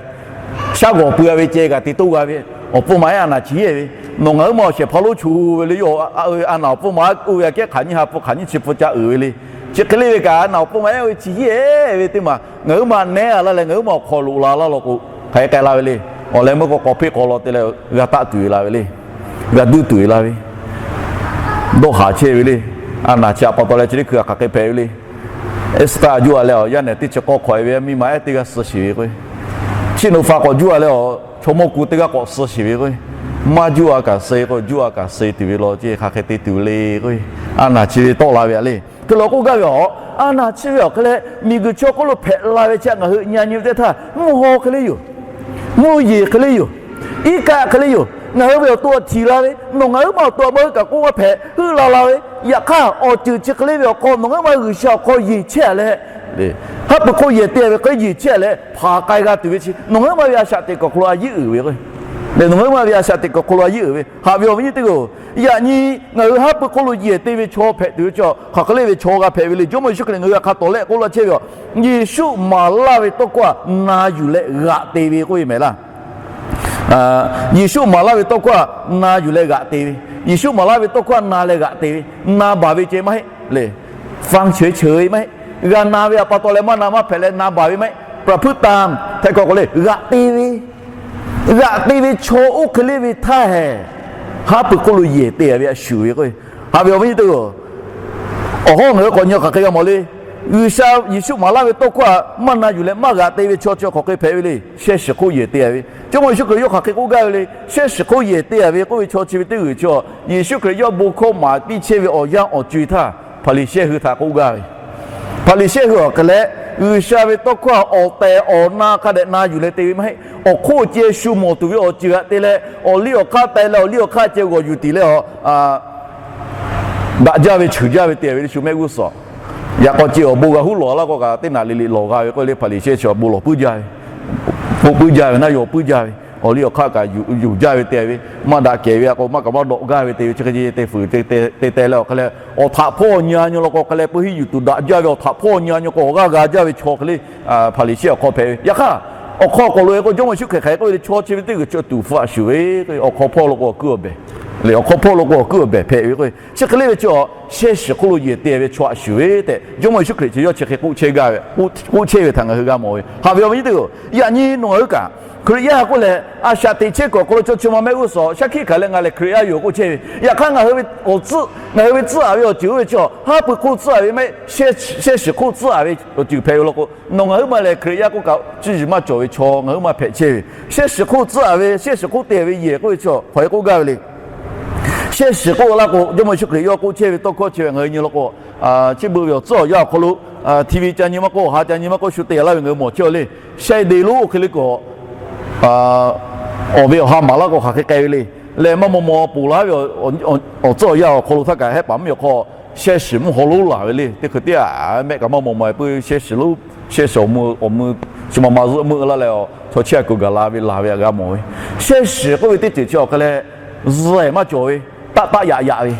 shaˉ g'awˬ pui a ve ceh kaꞈ te toˇ g'a ve, awˬ pfuhˇ ma ehˉ a naˬ chi hiˉ ve, nawˬ ngaˬ hui ma awˬ shehˍ hpaˇ lonˉ chu ve le, yawˇ a naˬ awˬ pfuhˇ ma ehˉ oˇ ve aꞈ kehˉ hk'aˬ nyiˇ ha pfuhˇ hk'aˬ nyiˇ chi pfuhˇ ca uiˍ ve le. Chi hk'e le ve kaꞈ, a naˬ awˬ pfuhˇ ma ehˉ oˇ ve chi hiˉ ve teˇ maˬ ngaˬ hui ma nehˉ a laˇ leh ngaˬ hui ma awˬ hk'aw loꞈ la laˇ law k'o, hk'aˬ hk'e k'ai la ve le. Awˬ leh meuˇ k'o k'awꞈ hpeˆ k'awꞈ law te leh g'a taˆ tuˬ e la ve le. G'a duˇ tuˬ e la ve, dawˇ haˍ chehˇ ve le. A naˬ chi htaꞈ pa taw leh chi teˇ hkui htaꞈ hk'aˬ hk'e hpehꞈ ve le. Easter juˇ a leh awˬ yaˇ nehˬ teˇ chi k'awˇ hk'awꞈ e ve miˇ ma ehˉ teˇ g'aˇ suh sheˍ ve k'o, chi nawˬ fa k'awꞈ juˇ a leh awˬ chaw mawˇ ku teˇ g'aˇ k'awꞈ suh sheˍ ve k'o, maˇ juˇ a kaꞈ suh k'o, juˇ a kaꞈ suh tuˬ ve law ceh hk'aˬ hk'e te tuˬ le k'o, a naˬ chi ve tawˆ la ve a le. Hk'e law k'oˆ gaˇ ve a, a naˬ chi ve awˬ hk'e leh miˬguiˬ chaw hk'oˆ lo hpehꞈ la ve chi ngaˬ hui nyi a nyi ve teˇ htaˇ, mvuhˇ haw hk'e le yoˬ. Mvuhˇ yeˬ hk'e le yoˬ. Iˉ kaˆ hk'e le yoˬ. Ngaˬ hui ve awˬ to htaꞈ htiˍ la ve, nawˬ ngaˬ hui ma awˬ to htaꞈ maˇ hui kaꞈ k'oˆ maˇ hpehꞈ, heuˆ la la ve. Yaꞈ hk'aˇ awˬ ceuˬ chi hk'e le ve awˬ hk'aw nawˬ ngaˬ hui ma G'uiˬsha awˬ hk'aw yeˬ chehˇ a leh, haˉ pui hk'oˆ yehˬ te ve hk'e yeˬ chehˇ a leh hpanˍ k'ai g'a tuˬ ve chi nawˬ ngaˬ hui ma ve a shaꞈ teꞈ kuˬ awˬ hk'aw lo a yeˉ uiˍ ve k'o, Lehˬ, nawˬ ngaˬ hui ma ve a shaꞈ teꞈ kuiˬ awˬ hk'aw lo a yeˇ uiˍ ve haꞈ ve awˬ viˉ nyi teˇ g'aˇ-oˬ, yaꞈ nyi ngaˬ hui haˉ pui hk'oˆ lo yehˬ te ve chaw hpehꞈ tuˬ ve chi hk'aˬ hk'e le ve chaw g'a hpehꞈ ve le. Jawˇmawˇ Yeˍsuˆ Hkriꞈ ngaˬ hui htaꞈ hk'a tawˍ lehˆ k'oˆ laˇ chehˇ ve a, Yeˍsuˆ maˍ laˇ ve tawˇ hkawˇ htaꞈ na yuˬ leh g'aꞈ te ve k'oˆ ve mehˍ laˇ. Yeˍsuˆ maˍ laˇ ve tawˇ hkawˇ htaꞈ na yuˬ leh g'aꞈ te ve, Yeˍsuˆ maˍ laˇ ve tawˇ hkawˇ htaꞈ na leh g'aꞈ te ve, na baˬ ve ceh maˇ heˆ le. Fanˇ cheuˬ cheuˬ ve maˇ heˆ. G'a na ve a pa taw leh maˇ na maˇ hpehꞈ leh na baˬ ve maˇ heˆ. ประพฤติตาม htaiˍ hkawꞈ k'o le g'aꞈ te ve, g'aꞈ te ve chaw oˇ hk'e le ve htaˇ hehˍ, haˉ pui hk'oˆ lo yehˬ te ve a shuˍ ve k'o, haꞈ ve awˬ viˉ nyi teˇ g'aˇ-oˬ, awˬ hawˉ ngaˬ hui k'awꞈ nyi hk'aˬ hk'e g'a mawˬ le. G'uiˬsha Yeˍsuˆ maˍ laˇ ve tawˇ hkawˇ htaꞈ maˇ na yuˬ leh maˇ g'aꞈ te ve chaw chi hk'aˬ hk'e hpehꞈ ve le. Shehˇ shiˍ hk'oˆ yehˬ te ve, Jawˇmawˇ Yeˍsuˆ Hkriꞈ yawˇ hk'aˬ hk'e k'oˆ gaˇ ve le. Shehˇ shiˍ hk'oˆ yehˬ te ve k'oˆ ve chaw chi ve teˇ g'uiˬ chi a, Yeˍsuˆ Hkriꞈ yawˇ bon hkawˇ maˍ piˇ chehˇ ve awˬ yanˇ awˬ co-e htaˇ Hpaˍriˍsehˇ hui htaꞈ k'oˆ gaˇ ve, Hpaˍriˍsehˇ hui awˬ hk'e leh G'uiˬsha ve tawˇ hkawˇ htaꞈ awˬ tehˬ awˬ na hk'a dehꞈ na yuˬ leh te ve maˇ heˆ. Awˬ hk'oˆ ceh shu mawˬ tuˬ ve awˬ ceuˬ htaꞈ te leh awˬ liˇ awˬ hk'aˇ teh leh awˬ liˇ awˬ hk'aˇ ceh g'awˬ yuˬ tiˍ leh a daꞈ jaˇ ve cheuˬ jaˇ ve te ve le shu mehˆ g'uˇ suhˍ. Yaꞈ k'aw ceh awˬ bon g'a huˉ lawˬ laˇ k'o kaꞈ teˇ naˍ riˍ riˍ lawˬ g'a ve k'oˆ le. Hpaˍriˍsehˇ chi awˬ bon lawˬ puiˉ jaˇ ve, k'oˆ puiˉ jaˇ ve naˇ yawˬ puiˉ jaˇ ve, awˬ liˇ awˬ hk'aˇ kaꞈ yuˬ jaˇ ve te ve, maˇ daꞈ kehˬ ve a k'o maˇ kaꞈ maˇ dawꞈ gaˇ ve te ve chi hk'e te fuiˍ te te leh awˬ hk'e leh awˬ htaꞈ hpawˇ nyi a nyi law k'o hk'e leh peu hiˉ yuˬ tuˬ daꞈ jaˇ ve awˬ htaꞈ hpawˇ nyi a nyi k'o awˬ g'aˇ g'a jaˇ ve chaw hk'e le. Hpaˍriˍsehˇ awˬ hk'aw hpehꞈ ve. Yaꞈ hk'aˇ awˬ hk'aw k'awꞈ loꞈ e k'o Jawˇmawˇ Yeˍsuˆ Hkriꞈ hk'aˬ hk'e k'oˆ ve le, chaw chi ve teˇ g'uiˬ chi tuˍ hpfuh a shuˍ ve, awˬ hk'aw hpawˇ lo k'o awˬ kuiˉ awˬ behˬ le, awˬ hk'aw hpawˇ lo k'o awˬ kuiˉ awˬ behˬ hpehꞈ ve k'o, chi hk'e le ve chi a, shehˇ shiˍ hk'oˆ lo yehˬ te ve chaw a shuˍ ve tehꞈ Jawˇmawˇ Yeˍsuˆ Hkriꞈ chi yawˇ chi hk'e k'oˆ chehˇ gaˇ ve, k'oˆ chehˇ ve htaꞈ ngaˬ hui g'a mawˬ ve. Haꞈ ve awˬ viˉ nyi teˇ g'aˇ-oˬ, yaꞈ nyi nawˬ ngaˬ hui kaꞈ Hkriꞈ yaˇ k'oˆ leh a shaꞈ teꞈ chehˇ kuiˬ awˬ hk'aw lo chaw chi ma mehˆ g'uˇ suhˍ shaˉ hkiˆ hkanˍ leh ngaˬ lehˬ Hkriꞈ yaˇ yoˬ k'oˆ chehˇ ve. Yaꞈ hk'aˇ ngaˬ hui ve awˬ tcuhˆ, ngaˬ hui ve tcuhˆ a ve awˬ ceuˬ oˇ ve chi a, haˉ pui hk'oˆ tcuhˆ a ve maˇ heˆ. Shehˇ shiˍ hk'oˆ tcuhˆ a ve awˬ ceuˬ hpehꞈ ve law k'o, nawˬ ngaˬ hui ma lehˬ Hkriꞈ yaˇ k'oˆ kaꞈ cuˇ yiˍ maˇ cawˬ ve chaw ngaˬ hui ma hpehꞈ chehˇ ve. Shehˇ shiˍ hk'oˆ tcuhˆ a ve, shehˇ shiˍ hk'oˆ te ve yehˬ k'oˆ ve chi a hk'aˬ hk'e k'oˆ gaˇ ve le. Shehˇ shiˍ k'oˆ laˇ k'o Jawˇmawˇ Yeˍsuˆ Hkriꞈ yawˇ k'oˆ chehˇ ve tawˇ hkawˇ chi ve ngaˬ hui nyi law k'o, chi beuꞈ ve awˬ tcuhˉ awˬ yanˇ awˬ hk'aw lo, TV ca nyi maˇ k'oˆ, ha ca nyi maˇ k'oˆ, shu te laˇ ve ngaˬ hui mawˬ chehˇ a le. Shehˇ de lonˉ oˇ hk'e le k'o, awˬ ve awˬ ha maˍ laˇ k'o hk'aˬ hk'e k'ai ve le. Leh maˇ maw maw ponˬ laˇ ve awˬ tcuhˉ awˬ yanˇ awˬ hk'aw lo htaˇ kaꞈ hehˉ paˍ mvuhˇmiˬ awˬ hk'aw shehˇ shiˍ mvuhˇ haw lonˉ laˬ ve le. Teˇ hkui teˇ g'aˇ mehˆ kaꞈ maˇ maw maw peuˬ, shehˇ shiˍ lonˉ, shehˇ shiˍ awˬ meuˇ, awˬ meuˇ chi ma ma zuhˆ meuˇ laˇ leh, chaw chi a kuiˬ gaˬ la ve laˬ ve htaꞈ g'a mawˬ ve. Shehˇ shiˍ k'oˆ ve teˇ ceuˬ chi awˬ hk'e leh zuhꞈ maˇ cawˬ ve, taˆ taˆ yaꞈ yaꞈ ve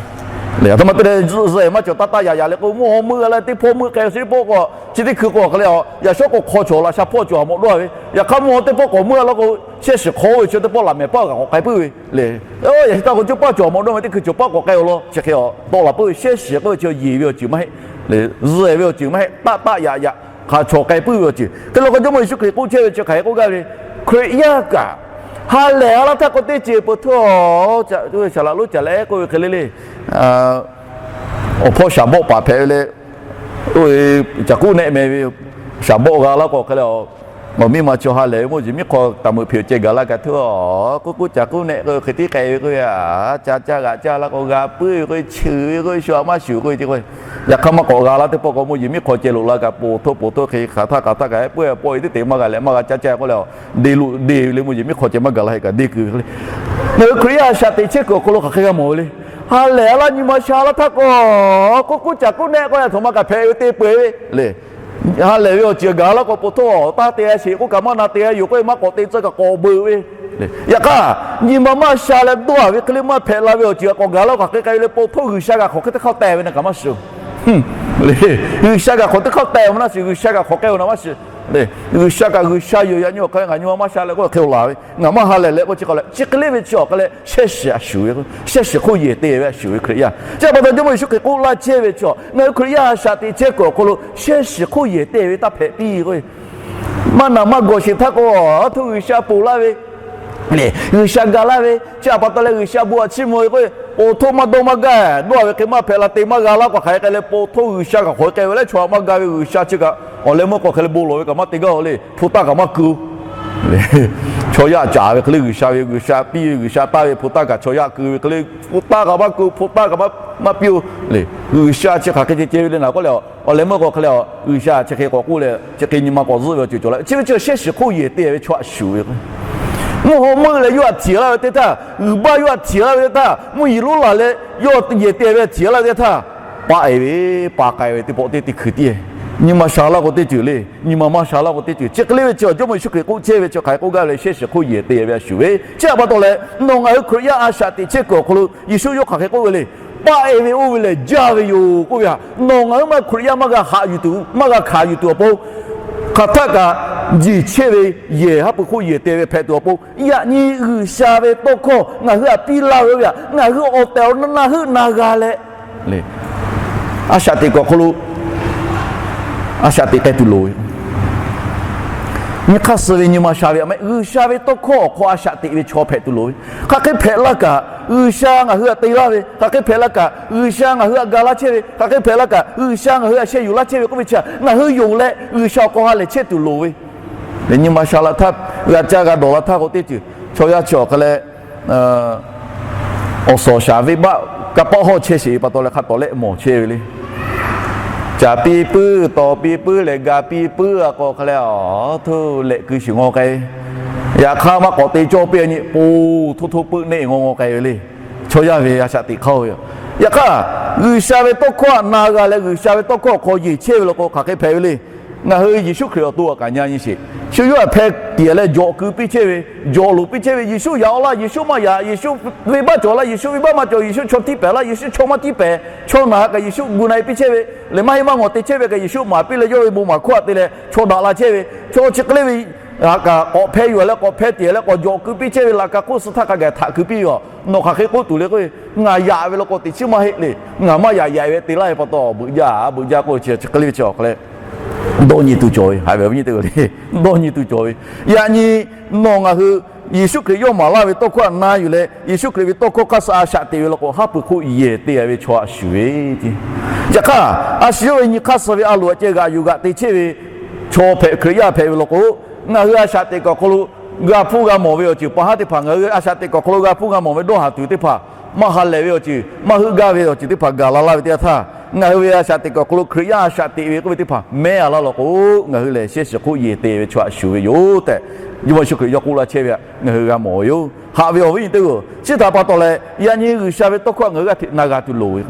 le. Aˬ htoꞈ ma te leh zuhꞈ maˇ cawˬ, taˆ taˆ yaꞈ yaꞈ leh k'o mvuhˇ haw meuˇ g'a leh teˇ hpawˇ meuˇ k'ai awˬ chi teˇ pawˆ k'o, chi teˇ hkui k'o awˬ hk'e leh yaꞈ shawˉ k'o hk'aw cawˬ la sha hpawˇ cawˬ a mawꞈ dawˇ ve. Yaꞈ hk'aˇ mvuhˇ haw teˇ pawˆ k'awꞈ meuˇ a law k'o, shehˇ shiˍ hk'aw ve chi teˇ pawˆ laꞈ mehˍ paˇ g'aꞈ k'awꞈ k'ai puiˉ ve le. Yaꞈ hk'aˇ k'o cawˇ paˇ cawˬ a mawꞈ dawˇ ve teˇ hkui cawˬ paˇ k'awꞈ k'ai a law chi hk'e a tawˆ la puiˉ ve. Shehˇ shiˍ k'oˆ ve chi yehˬ ve awˬ ceuˬ maˇ heˆ le, zuhꞈ ve awˬ ceuˬ maˇ heˆ, taˆ taˆ yaꞈ yaꞈ hk'a cawˬ k'ai puiˉ ve awˬ ceuˬ. Hk'e law k'o Jawˇmawˇ Yeˍsuˆ Hkriꞈ k'oˆ chehˇ ve chi hk'aˬ hk'e k'oˆ gaˇ ve le. Hkriꞈ yaˇ kaꞈ ha lehˬ a laˇ htaˇ k'o teˇ ceuˬ po htawˇ, saˍ laꞈ lonˉ caˍ leh k'oˆ ve hk'e le le, awˬ hpawˇ shaˍ bawˆ paˍ hpehꞈ ve le. Oˇ ve caˬ kuˉ nehˆ meh ve shaˍ bawˆ g'a laˇ k'o hk'e le, awˬ miˇ ma chaw ha lehˬ ve mawˇ jeˬ miˉ hk'aw taˍ meuꞈ hpeꞈ ceh gaˬ la kaꞈ htawˇ, k'oˆ k'oˆ caˬ kuˉ nehˆ k'oˆ ve hk'e tiˉ k'ai ve k'oˆ ve, ca caˇ g'aꞈ caˇ laˇ k'o g'a puiˉ ve k'oˆ ve, cheuˬ ve k'oˆ ve, shu a maˇ shuˍ k'oˆ ve ce k'o, yaꞈ hk'aˇ maˇ k'awꞈ g'a laˇ teˇ pawˆ k'o mawˇ jeˬ miˉ hk'aw ceh loꞈ la kaꞈ po htawˇ po htawˇ hk'e hk'aˬ htaˇ hk'aˬ htaˇ kaꞈ heh puiˉ pawˆ e teˇ te maˇ g'a leh maˇ g'a caˇ caˇ k'oˆ leh, de loꞈ de ve le mawˇ jeˬ miˉ hk'aw ceh maˇ gaˬ la hk'e kaꞈ de kuiˬ ve hk'e le. Ngaˬ hui Hkriꞈ yaˇ a shaꞈ teꞈ chehˇ kuiˬ awˬ hk'aw lo hk'aˬ hk'e g'a mawˬ ve le. Ha lehˬ a laˇ nyi ma sha laˇ htaˇ k'o, k'oˆ k'oˆ caˬ kuˉ nehˆ k'oˆ ve a htoꞈ ma kaꞈ hpehꞈ ve te peu eˬ ve le. Ha lehˬ ve awˬ ceuˬ gaˬ laˇ k'o po htawˇ taˇ te sheˍ k'oˆ kaꞈ maˇ na te yoˬ k'oˆ ve maˇ k'awꞈ te tcuh kaꞈ k'awꞈ beuꞈ ve. Yaꞈ hk'aˇ nyi ma maˇ sha leh dawˇ a ve hk'e le maˇ hpehꞈ la ve awˬ ceuˬ k'awꞈ gaˬ laˇ k'o hk'aˬ hk'e k'ai ve le po htawˇ G'uiˬsha kaꞈ hk'awꞈ hk'e teˇ hk'aˇ teh ve na kaꞈ maˇ shiˍ. G'uiˬsha kaꞈ hk'awꞈ teˇ hk'aˇ teh ve maˇ na shiˍ, G'uiˬsha kaꞈ hk'awꞈ k'ai ve na maˇ shiˍ. G'uiˬsha kaꞈ G'uiˬsha yoˬ. Yaꞈ nyi awˬ hk'aˇ ngaˬ nyi ma maˇ sha leh k'oˆ hk'e laˬ ve, ngaˬ maˇ ha lehˬ leh k'oˆ chi k'o leh chi hk'e le ve chi awˬ hk'e leh shehˇ shiˍ a shuˍ ve, shehˇ shiˍ hk'oˆ yehˬ te ve a shuˍ ve Hkriꞈ yaˇ. Chi pa taw Jawˇmawˇ Yeˍsuˆ Hkriꞈ k'oˆ laˇ chehˇ ve chi ngaˬ hui Hkriꞈ yaˇ a shaꞈ teꞈ chehˇ kuiˬ awˬ hk'aw lo shehˇ shiˍ hk'oˆ yehˬ te ve taˇ hpehꞈ piˇ k'o, maˇ naˬ maˇ gawˬ sheˍ htaˇ k'o, a htoꞈ G'uiˬsha ponˬ laˇ ve, G'uiˬsha ga laˇ ve chi a pa taw leh G'uiˬsha bon a chiˇ mvuh ve k'o, po htawˇ maˇ dawˇ maˇ gaˇ dawˇ a ve hk'e maˇ hpehꞈ la te maˇ g'a laˇ k'o hk'aˬ hk'e k'ai leh po htawˇ G'uiˬsha kaꞈ hk'awꞈ e k'ai ve leh chaw maˇ ga ve G'uiˬsha chi kaꞈ awˬ leh meuˇ k'o hk'e le bon lawˬ ve kaꞈ maˇ te gaˇ o le. Hpu taˇ kaꞈ maˇ keu. Chaw yaˇ caˍ ve hk'e le G'uiˬsha ve, G'uiˬsha piˇ ve, G'uiˬsha taˇ ve hpu taˇ kaꞈ chaw yaˇ keu ve hk'e le, hpu taˇ kaꞈ maˇ keu, hpu taˇ kaꞈ maˇ piˇ o le. G'uiˬsha chi hk'aˬ hk'e ceh ceh ve le naˬ k'oˆ leh, awˬ leh meuˇ k'o hk'e le, G'uiˬsha chi hk'e k'awꞈ k'oˆ leh chi hk'e nyi ma k'awꞈ zuhˆ ve awˬ ceuˬ cawˬ la ve chi ve chi shehˇ shiˍ hk'oˆ yehˬ te ve chaw a shuˍ ve k'o, mvuhˇ haw meuˇ leh yawˇ htaꞈ htiˍ laˇ ve teˇ htaˇ, g'uiˬ baˆ yawˇ htaꞈ htiˍ laˇ ve teˇ htaˇ, mvuhˇ yeˬ lonˉ laˬ leh yawˇ yehˬ te ve htiˍ laˇ ve teˇ htaˇ, paˆ e ve, pa k'ai ve teˇ pawˆ teˇ teˇ hkui tiˉ Nyi ma sha laˇ k'o teˇ ceuˬ le. Nyi ma maˇ sha laˇ k'o teˇ ceuˬ. Chi hk'e le ve chi awˬ Jawˇmawˇ Yeˍsuˆ Hkriꞈ k'oˆ chehˇ ve chi hk'aˬ hk'e k'oˆ gaˇ ve leh, shehˆ shiˍ hk'oˆ yehˬ te ve a shuˍ ve chi htaꞈ pa taw leh, nawˬ ngaˬ hui Hkriꞈ yaˇ a shaꞈ teꞈ chehˇ kuiˬ awˬ hk'aw lo Yeˍsuˆ yawˇ hk'aˬ hk'e k'oˆ ve le. Paˆ e ve oˇ ve lehˬ jaˇ ve yoˬ k'oˆ ve htaꞈ nawˬ ngaˬ hui maˇ Hkriꞈ yaˇ maˇ g'a haꞈ yuˬ tuˬ, maˇ g'a hkanˍ yuˬ tuˬ awˬ pon, hk'aˬ htaˆ kaꞈ jeˬ chehˇ ve yehˬ, haˉ pui hk'oˆ yehˬ te ve hpehꞈ tuˬ awˬ pon, yaꞈ nyi G'uiˬsha ve tawˇ hkawˇ ngaˬ hui htaꞈ piˇ laˇ ve oˇ ve htaꞈ ngaˬ hui awˬ tehˬ awˬ na na heuˆ na g'a leh, a shaꞈ teꞈ kuiˬ awˬ hk'aw lo a shaꞈ teꞈ k'ai tuˬ loˍ ve. Nyi hk'aˇ suh ve nyi ma sha ve a mehˆ, G'uiˬsha ve tawˇ hkawˇ awˬ hk'aw a shaꞈ teꞈ ve chaw hpehꞈ tuˬ loˍ ve. Hk'aˬ hk'e hpehꞈ laˇ kaꞈ, G'uiˬsha ngaˬ hui htaꞈ te laˇ ve, hk'aˬ hk'e hpehꞈ laˇ kaꞈ, G'uiˬsha ngaˬ hui htaꞈ ga laˇ chehˇ ve, hk'aˬ hk'e hpehꞈ laˇ kaꞈ, G'uiˬsha ngaˬ hui htaꞈ sheh yuˬ laˇ chehˇ ve k'oˆ ve chi htaꞈ ngaˬ hui yonˍ leh G'uiˬsha awˬ hk'aw ha lehˬ chehˇ tuˬ loˍ ve. Nyi ma sha laꞈ htaˇ g'a caˇ g'a dawˬ la htaˇ k'o teˇ ceuˬ chaw yaˇ chi awˬ hk'a leh awˬ suhˍ awˬ shaˍ venˇbaˆ kanˇ paˆ hawˇ chehˇ sheˍ ve pa taw leh hk'a tawˍ lehˆ mawˬ chehˇ ve le. Caˍ piˇ puiˉ, tawˍ piˇ puiˉ lehˬ ga piˇ puiˉ a k'o hk'a leh, a htoˇ lehꞈ keu shiˍ ngaw k'ai ve. Yaꞈ hk'aˇ maˇ k'awꞈ te cawˇ piˇ a nyi po htoˇ htoˇ puiˉ neˆ ngaw ngaw k'ai ve le. Chaw yaˇ ve a shaꞈ teꞈ hk'aˇ-oˬ ve. Yaꞈ hk'aˇ, G'uiˬsha ve tawˇ hkawˇ htaꞈ na g'a leh G'uiˬsha ve tawˇ hkawˇ awˬ hk'aw yeˬ chehˇ ve law k'o hk'aˬ hk'e hpehꞈ ve le. Ngaˬ hui Yeˍsuˆ Hkriꞈ awˬ to htaꞈ kaꞈ nyi nyi sheˍ. Shu yawˇ htaꞈ hpeh tiˍ leh jawꞈ keu piˇ chehˇ ve, jawꞈ loˍ piˇ chehˇ ve, Yeˍsuˆ yaꞈ-aw laˇ, Yeˍsuˆ maˇ yaꞈ, Yeˍsuˆ venˇbaˆ cawˬ laˇ, Yeˍsuˆ venˇbaˆ maˇ cawˬ, Yeˍsuˆ chaw tiˇ pehˍ laˇ, Yeˍsuˆ chaw maˇ tiˇ pehˍ, chaw naˬ htaꞈ kaꞈ Yeˍsuˆ gu na e piˇ chehˇ ve, lehˬ maˇ heˆ maˇ g'awˬ te chehˇ ve kaꞈ Yeˍsuˆ maˍ piˇ leh yawˇ ve bon maˍ hkawˇ htaꞈ te leh chaw daꞈ la chehˇ ve, chaw chi hk'e le ve htaꞈ kaꞈ k'awꞈ hpeh yuˬ leh k'awꞈ hpeh tiˍ leh k'awꞈ jawꞈ keu piˇ chehˇ ve laꞈ ka hk'oˆ suh htaˇ hk'a gaˬ htaꞈ keu piˇ ve a. Nawˬ hk'aˬ hk'e k'oˆ tuˬ le k'o, ngaˬ yaꞈ ve law k'o teꞈ chiˉ maˇ heˆ le. Ngaˬ maˇ yaꞈ yaꞈ ve te laˇ ve pa taw beuꞈ jaˇ beuꞈ jaˇ k'oˆ ve chi hk'e le ve chi awˬ hk'a leh dawˇ nyi tuˬ cawˬ ve, haiˬ ve awˬ viˉ nyi teˇ g'aˇ le, dawˇ nyi tuˬ cawˬ ve. Yaꞈ nyi nawˬ ngaˬ hui Yeˍsuˆ Hkriꞈ yawˇ maˍ laˇ ve tawˇ hkawˇ htaꞈ na yuˬ leh Yeˍsuˆ Hkriꞈ ve tawˇ hkawˇ hk'aˇ suh a shaꞈ teꞈ ve law k'o, haˉ pui hk'oˆ yehˬ te ve chaw a shuˍ ve. Yaꞈ hk'aˇ, a shu yawˇ ve nyi hk'aˇ suh ve a loˍ a ceh g'aꞈ yuˬ g'aꞈ te chehˇ ve chaw hpehꞈ Hkriꞈ yaˇ hpehꞈ ve law k'o, ngaˬ hui a shaꞈ teꞈ kuiˬ awˬ hk'aw lo g'a hpuˇ g'a mawˬ ve awˬ ceuˬ pa haˉ teˇ hpaˍ, ngaˬ hui a shaꞈ teꞈ kuiˬ awˬ hk'aw lo g'a hpuˇ g'a mawˬ ve dawˇ haˍ tuˬ teˇ hpaˍ, maˇ ha lehˬ ve awˬ ceuˬ, maˇ heuˆ gaˇ ve awˬ ceuˬ teˇ hpaˍ gaˬ la laˇ ve teˇ yanˇ htaˇ, ngaˬ hui ve a shaꞈ teꞈ kuiˬ awˬ hk'aw lo Hkriꞈ yaˇ a shaꞈ teꞈ ve k'oˆ ve teˇ hpaˍ mehˉ a laˇ law k'o, ngaˬ hui lehˬ shehˆ shiˍ hk'oˆ yehˬ te ve chaw a shuˍ ve yoˬ tehꞈ, Jawˇmawˇ Yeˍsuˆ Hkriꞈ yawˇ k'oˆ laˇ chehˇ ve htaꞈ ngaˬ hui g'a mawˬ ve yoˬ. Haꞈ ve awˬ viˉ nyi teˇ g'aˇ, chi htaꞈ pa taw leh yaꞈ nyi G'uiˬsha ve tawˇ hkawˇ htaꞈ ngaˬ hui g'aˇ hteꞈ na g'a tuˬ loˍ ve.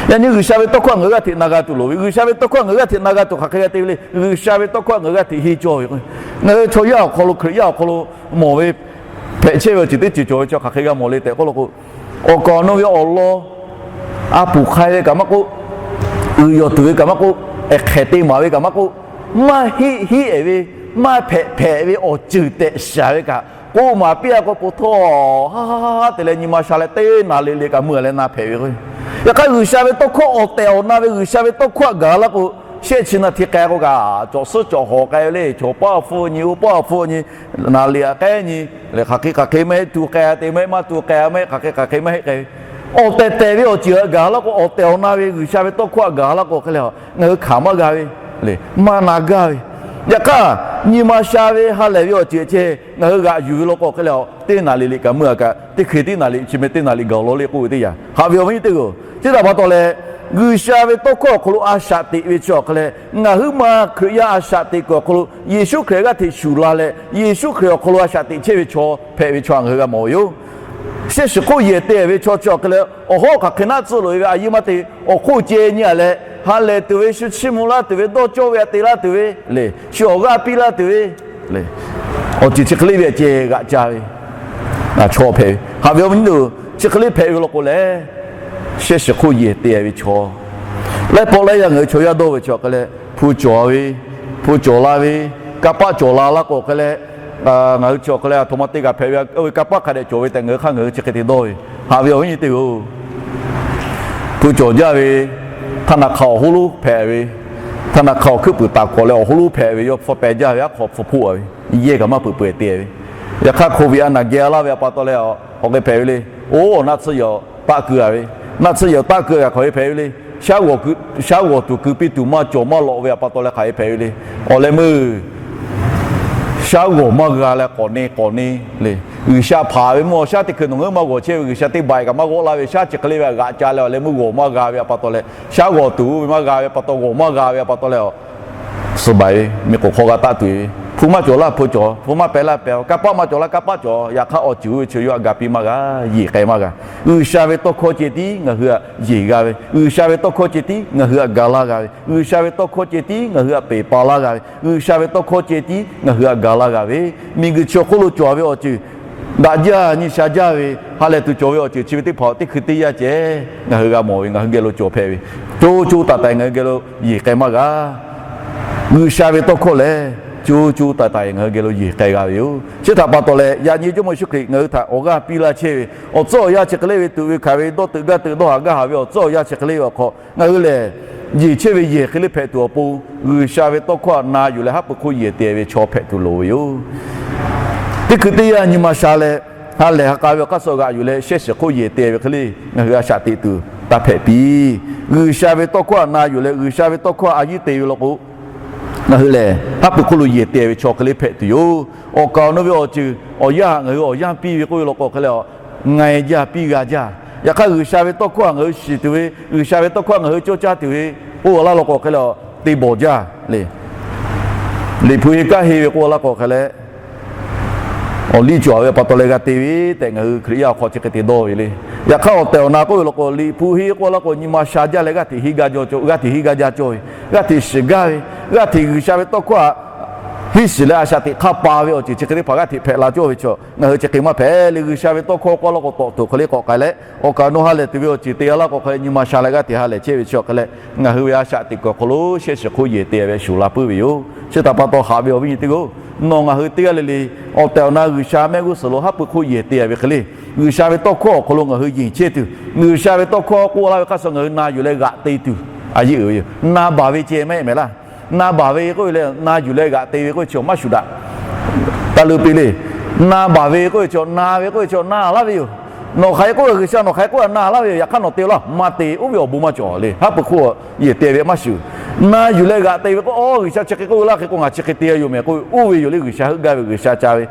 Yaꞈ nyi G'uiˬsha ve tawˇ hkawˇ htaꞈ ngaˬ hui g'aˇ hteꞈ na g'a tuˬ loˍ ve. G'uiˬsha ve tawˇ hkawˇ htaꞈ ngaˬ hui g'aˇ hteꞈ na g'a tuˬ hk'aˬ hk'e g'a te ve le. G'uiˬsha ve tawˇ hkawˇ htaꞈ ngaˬ hui g'aˇ hteꞈ henˇ cawˇ ve k'o, ngaˬ hui chaw yaˇ awˬ hk'aw lo, Hkriꞈ yaˇ awˬ hk'aw lo mawˬ ve hpehꞈ chehˇ ve awˬ ceuˬ teˇ ceuˬ cawˬ ve chi hk'aˬ hk'e g'a mawˬ le tehꞈ k'oˆ law k'o, awˬ kaˍ awˬ nu ve awˬ lawn a puˍ hk'ai ve kaꞈ maˇ k'oˆ, uiˍ yawˬ tuˬ ve kaꞈ maˇ k'oˆ, ehˍ hk'ehˍ te maˍ ve kaꞈ maˇ k'oˆ, maˇ heˆ heˆ ehˍ ve, maˇ hpehꞈ hpehꞈ ve awˬ ceuˬ tehꞈ shaˍ ve kaꞈ k'oˆ maˍ piˇ a k'o, po htawˇ ha ha ha te leh nyi ma sha leh teˇ naˍ liꞈ liꞈ kaꞈ meuˇ leh na hpehꞈ ve k'o, yaꞈ hk'aˇ G'uiˬsha ve tawˇ hkawˇ awˬ tehˬ awˬ na ve G'uiˬsha ve tawˇ hkawˇ htaꞈ gaˬ laˇ k'o, shehˆ chi naˍ hti k'ai k'o kaꞈ cawˬ suhˉ cawˬ hawˍ k'ai ve le. Chaw paˇ awˬ hpfuhˇ nyi, oˇ paˇ awˬ hpfuhˇ nyi, naˍ liꞈ htaꞈ k'ai nyi, lehˬ hk'aˬ hk'e hk'aˬ hk'e maˇ heˆ tu k'ai te maˇ heˆ, maˇ tu k'ai maˇ heˆ, hk'aˬ hk'e hk'aˬ hk'e maˇ heˆ k'ai ve, awˬ tehˬ tehˬ ve awˬ ceuˬ htaꞈ gaˬ laˇ k'o, awˬ tehˬ awˬ na ve G'uiˬsha ve tawˇ hkawˇ htaꞈ gaˬ laˇ k'o hk'e leh, ngaˬ hui hkanˍ maˇ g'a ve, maˇ na gaˇ ve. Yaꞈ hk'aˇ, nyi ma sha ve ha lehˬ ve awˬ ceuˬ ceh ngaˬ hui g'aꞈ yuˬ ve law k'o hk'e leh, teˇ naˍ liꞈ liꞈ kaꞈ meuˇ a kaꞈ, teˇ hk'e teˇ naˍ liꞈ chi meh teˇ naˍ liꞈ gaˬ law le k'oˆ ve teˇ yanˇ, haꞈ ve awˬ viˉ nyi teˇ g'aˇ, chi htaꞈ pa taw leh, G'uiˬsha ve tawˇ hkawˇ awˬ hk'aw lo a shaꞈ teꞈ ve chi awˬ hk'a leh, ngaˬ huiˉ ma Hkriꞈ yaˇ a shaꞈ teꞈ kuiˬ awˬ hk'aw lo Yeˍsuˆ Hkriꞈ g'aˇ hteꞈ shuˍ la leh, Yeˍsuˆ Hkriꞈ awˬ hk'aw lo a shaꞈ teꞈ chehˇ ve chaw hpehꞈ ve chaw ngaˬ hui g'a mawˬ ve yoˬ. Shehˆ shiˍ hk'oˆ yehˬ te ve chaw chi awˬ hk'a leh, awˬ hawˉ hk'aˬ hk'e naˆ tcuhˆ loꞈ e ve a yehˇ maˇ te, awˬ hk'oˆ ceh nyi a leh, ha lehˬ tuˬ ve, shu chiˇ mvuh laˇ tuˬ ve, dawˇ cawˇ ve htaꞈ te laˇ tuˬ ve le, shu awˬ g'aˇ piˇ laˇ tuˬ ve le, awˬ ceuˬ chi hk'e le ve ceh g'aꞈ ca ve chaw hpehꞈ ve. Haꞈ ve awˬ viˉ nyi teˇ g'aˇ, chi hk'e le hpehꞈ ve law k'o lehˬ, shehˆ shiˍ hk'oˆ yehˬ te ve chaw laiˉ pawˆ laiˉ yaˇ ngaˬ hui chaw yaˇ dawˇ ve chi awˬ hk'a leh, hpu cawˬ ve, hpu cawˬ la ve, kanˇ paˆ cawˬ la laˇ k'o hk'e leh, ngaˬ hui chi awˬ hk'a leh a htoꞈ ma te kaꞈ hpehꞈ ve, oˇ ve kanˇ paˆ hk'a dehꞈ cawˬ ve tehꞈ ngaˬ hui hk'aˇ ngaˬ hui chi hk'e te dawˇ ve. Haꞈ ve awˬ viˉ nyi teˇ g'aˇ, hpu cawˬ jaˇ ve, htaˇ naˬ hk'aˬ awˬ hoˉ lonˉ hpehꞈ ve, htaˇ naˬ hk'aˬ awˬ hkuiˉ puiˍ taˍ kawꞈ leh awˬ hoˉ lonˉ hpehꞈ ve, yawˇ hpfuhˇ peh jaˇ ve aˉ hk'aw hpfuhˇ hpoˆ a ve, yehˇ kaꞈ maˇ peuˬ peuˬ te ve. Yaꞈ hk'aˇ hk'oˆ ve a naˬ geh laˇ ve a pa taw leh, hk'aˬ hk'e hpehꞈ ve le. Oˇ naˆ tsuhˇ yawˬ taˆ keu a ve, naˆ tsuhˇ yawˬ taˆ keu a kaꞈ hk'aˬ hk'e hpehꞈ ve le. Shaˉ g'awˬ tuˬ keu piˇ tuˬ maˇ cawˬ maˇ lawꞈ ve a pa taw leh hk'aˬ hk'e hpehꞈ ve le. Awˬ leh meuˇ shaˉ g'awˬ maˇ g'a leh k'awꞈ ne k'awꞈ ne le. G'uiˬsha hpanˍ ve mawˇ shaˉ teˇ hkui nawˬ ngaˬ hui maˇ g'awˬ chehˇ ve, G'uiˬsha teˇ baˬ kaꞈ maˇ g'awˆ laˇ ve, shaˉ chi hk'e le ve g'aꞈ ca leh awˬ leh meuˇ g'awˬ maˇ g'a ve a pa taw leh, shaˉ g'awˬ tuˬ ve maˇ g'a ve a pa taw, g'awˬ maˇ g'a ve a pa taw leh, suh baˬ ve miˬ k'oˍ hk'aw g'a taˆ tuˬ ve, Hpu maˇ cawˬ laˇ hpu cawˬ, hpu maˇ pehˍ laˇ pehˍ, kanˇ paˆ maˇ cawˬ laˇ kanˇ paˆ cawˬ. Yaꞈ hk'aˇ awˬ ceuˬ oˇ ve chi yawˇ htaꞈ ga piˇ maˇ g'a, yeˬ k'ai maˇ g'a. G'uiˬsha ve tawˇ hkawˇ ceh tiˉ ngaˬ hui htaꞈ yeˬ g'a ve, G'uiˬsha ve tawˇ hkawˇ ceh tiˉ ngaˬ hui htaꞈ ga laˇ g'a ve, G'uiˬsha ve tawˇ hkawˇ ceh tiˉ ngaˬ hui htaꞈ peˬ pa laˇ g'a ve, G'uiˬsha ve tawˇ hkawˇ ceh tiˉ ngaˬ hui htaꞈ ga laˇ g'a ve, miˬguiˬ chi awˬ hk'oˆ lo cawˬ ve awˬ ceuˬ daꞈ jaˇ nyi sha jaˇ ve, ha lehˬ tuˬ cawˬ ve awˬ ceuˬ chi ve teˇ hpaˍ teˇ hkui teˇ yanˇ ceh ngaˬ hui g'a mawˬ ve, ngaˬ hui geh lo cawˬ hpehꞈ ve, co co taiˍ taiˍ ngaˬ hui geh lo yeˬ k'ai maˇ g'a. G'uiˬsha ve tawˇ hkawˇ lehˬ, co co taiˍ taiˍ ngaˬ hui geh lo yeˬ k'ai g'a ve yoˬ. Chi htaꞈ pa taw leh, yaꞈ nyi Jawˇmawˇ Yeˍsuˆ Hkriꞈ ngaˬ hui htaꞈ awˬ g'aˇ piˇ laˇ chehˇ ve awˬ tcuhˉ awˬ yanˇ chi hk'e le ve tuꞈ ve hkanˍ ve dawˇ teuꞈ gaˇ teuꞈ dawˇ haꞈ gaˇ haꞈ ve awˬ tcuhˉ awˬ yanˇ chi hk'e le ve awˬ hk'aw, ngaˬ hui lehˬ yeˬ chehˇ ve yehˬ hk'e le hpehꞈ tuˬ awˬ pon, G'uiˬsha ve tawˇ hkawˇ htaꞈ na yuˬ leh haˉ pui hk'oˆ yehˬ te ve chaw hpehꞈ tuˬ loˍ ve yoˬ. Teˇ hkui teˇ yanˇ nyi ma sha leh, ha lehˬ ha k'a ve awˬ hk'aˇ suh g'aꞈ yuˬ leh shehˇ shiˍ hk'oˆ yehˬ te ve hk'e le ngaˬ hui a shaꞈ teꞈ tuˬ taˇ hpehꞈ piˇ. G'uiˬsha ve tawˇ hkawˇ htaꞈ na yuˬ leh G'uiˬsha ve tawˇ hkawˇ htaꞈ a yiˉ te ve law k'o, ngaˬ hui lehˬ haˉ pui hk'oˆ lo yehˬ te ve chaw hk'e le hpehꞈ tuˬ yoˬ. Awˬ kaˍ awˬ nu ve awˬ ceuˬ awˬ yanˇ htaꞈ ngaˬ hui awˬ yanˇ piˇ ve k'oˆ ve law k'o hk'e leh, ngaˬ e jaˇ piˇ g'a jaˇ. Yaꞈ hk'aˇ G'uiˬsha ve tawˇ hkawˇ htaꞈ ngaˬ hui shiˍ tuˬ ve, G'uiˬsha ve tawˇ hkawˇ htaꞈ ngaˬ hui cawˇ caˇ tuˬ ve k'oˆ laˇ law k'o hk'e leh, te bawˬ jaˇ le. Liꞈ hpu he kanˉ he ve k'oˆ laˇ k'o hk'e leh, awˬ liˇ cawˬ ve pa taw leh g'a te ve tehꞈ ngaˬ hui Hkriꞈ yaˇ awˬ hk'aw chi hk'e te dawˇ ve le. Yaꞈ hk'aˇ awˬ tehˬ awˬ na k'oˆ ve law k'o, Liꞈ hpu he k'oˆ laˇ k'o nyi ma sha jaˇ leh g'aˇ hteꞈ heˆ g'aˇ jaˇ cawˇ ve, g'aˇ hteꞈ shiˍ gaˇ ve, g'aˇ hteꞈ G'uiˬsha ve tawˇ hkawˇ htaꞈ hiˉ shiˍ leh a shaꞈ teꞈ hk'aˇ pa ve awˬ ceuˬ chi hk'e teˇ hpaˍ g'aˇ hteꞈ hpehꞈ la cawˇ ve chaw, ngaˬ hui chi hk'e maˇ hpehꞈ le. G'uiˬsha ve tawˇ hkawˇ k'oˆ laˇ k'o tawꞈ tuˬ hk'e le k'awꞈ k'ai leh, awˬ kaˍ awˬ nu ha lehˬ tuˬ ve awˬ ceuˬ te g'a laˇ k'o hk'e leh nyi ma sha leh g'aˇ hteꞈ ha lehˬ chehˇ ve chi hk'e leh, ngaˬ hui ve a shaꞈ teꞈ kuiˬ awˬ hk'aw lo shehˇ shiˍ hk'oˆ yehˬ te ve shuˍ la puiˉ ve yoˬ. Chi htaꞈ pa taw haꞈ ve awˬ viˉ nyi teˇ g'aˇ, nawˬ ngaˬ hui teˇ g'aˇ le le awˬ tehˬ awˬ na G'uiˬsha mehˆ g'uˇ suhˍ lo haˉ pui hk'oˆ yehˬ te ve hk'e le, G'uiˬsha ve tawˇ hkawˇ awˬ hk'aw lo ngaˬ hui yeˬ chehˇ tuˬ, G'uiˬsha ve tawˇ hkawˇ k'oˆ laˇ ve hk'aˇ suh ngaˬ hui na yuˬ leh g'aꞈ te tuˬ a yeˇ uiˍ ve yoˬ. Na baˬ ve ceh maˇ heˆ mehˍ laˇ. Na baˬ ve k'oˆ ve leh na yuˬ leh g'aꞈ te ve k'oˆ ve chi maˇ shuˍ daꞈ. Taˇ leuˆ piˇ le. Na baˬ ve k'oˆ ve chi, na ve k'oˆ ve chi na laˇ ve yoˬ. Nawˬ hk'aˬ hk'e k'oˆ, G'uiˬsha nawˬ hk'aˬ hk'e k'oˆ na laˇ ve yoˬ. Yaꞈ hk'aˇ nawˬ te laˇ maˇ te, oˇ ve awˬ bon maˇ cawˬ le. Haˉ pui hk'oˆ yehˬ te ve maˇ shuˍ. Na yuˬ leh g'aꞈ te ve k'o, G'uiˬsha chi hk'e k'oˆ ve laˇ hk'e k'o ngaˬ chi hk'e te yoˬ mehˍ k'oˆ ve, oˇ ve yoˬ le. G'uiˬsha heuˆ gaˇ ve, G'uiˬsha ca ve,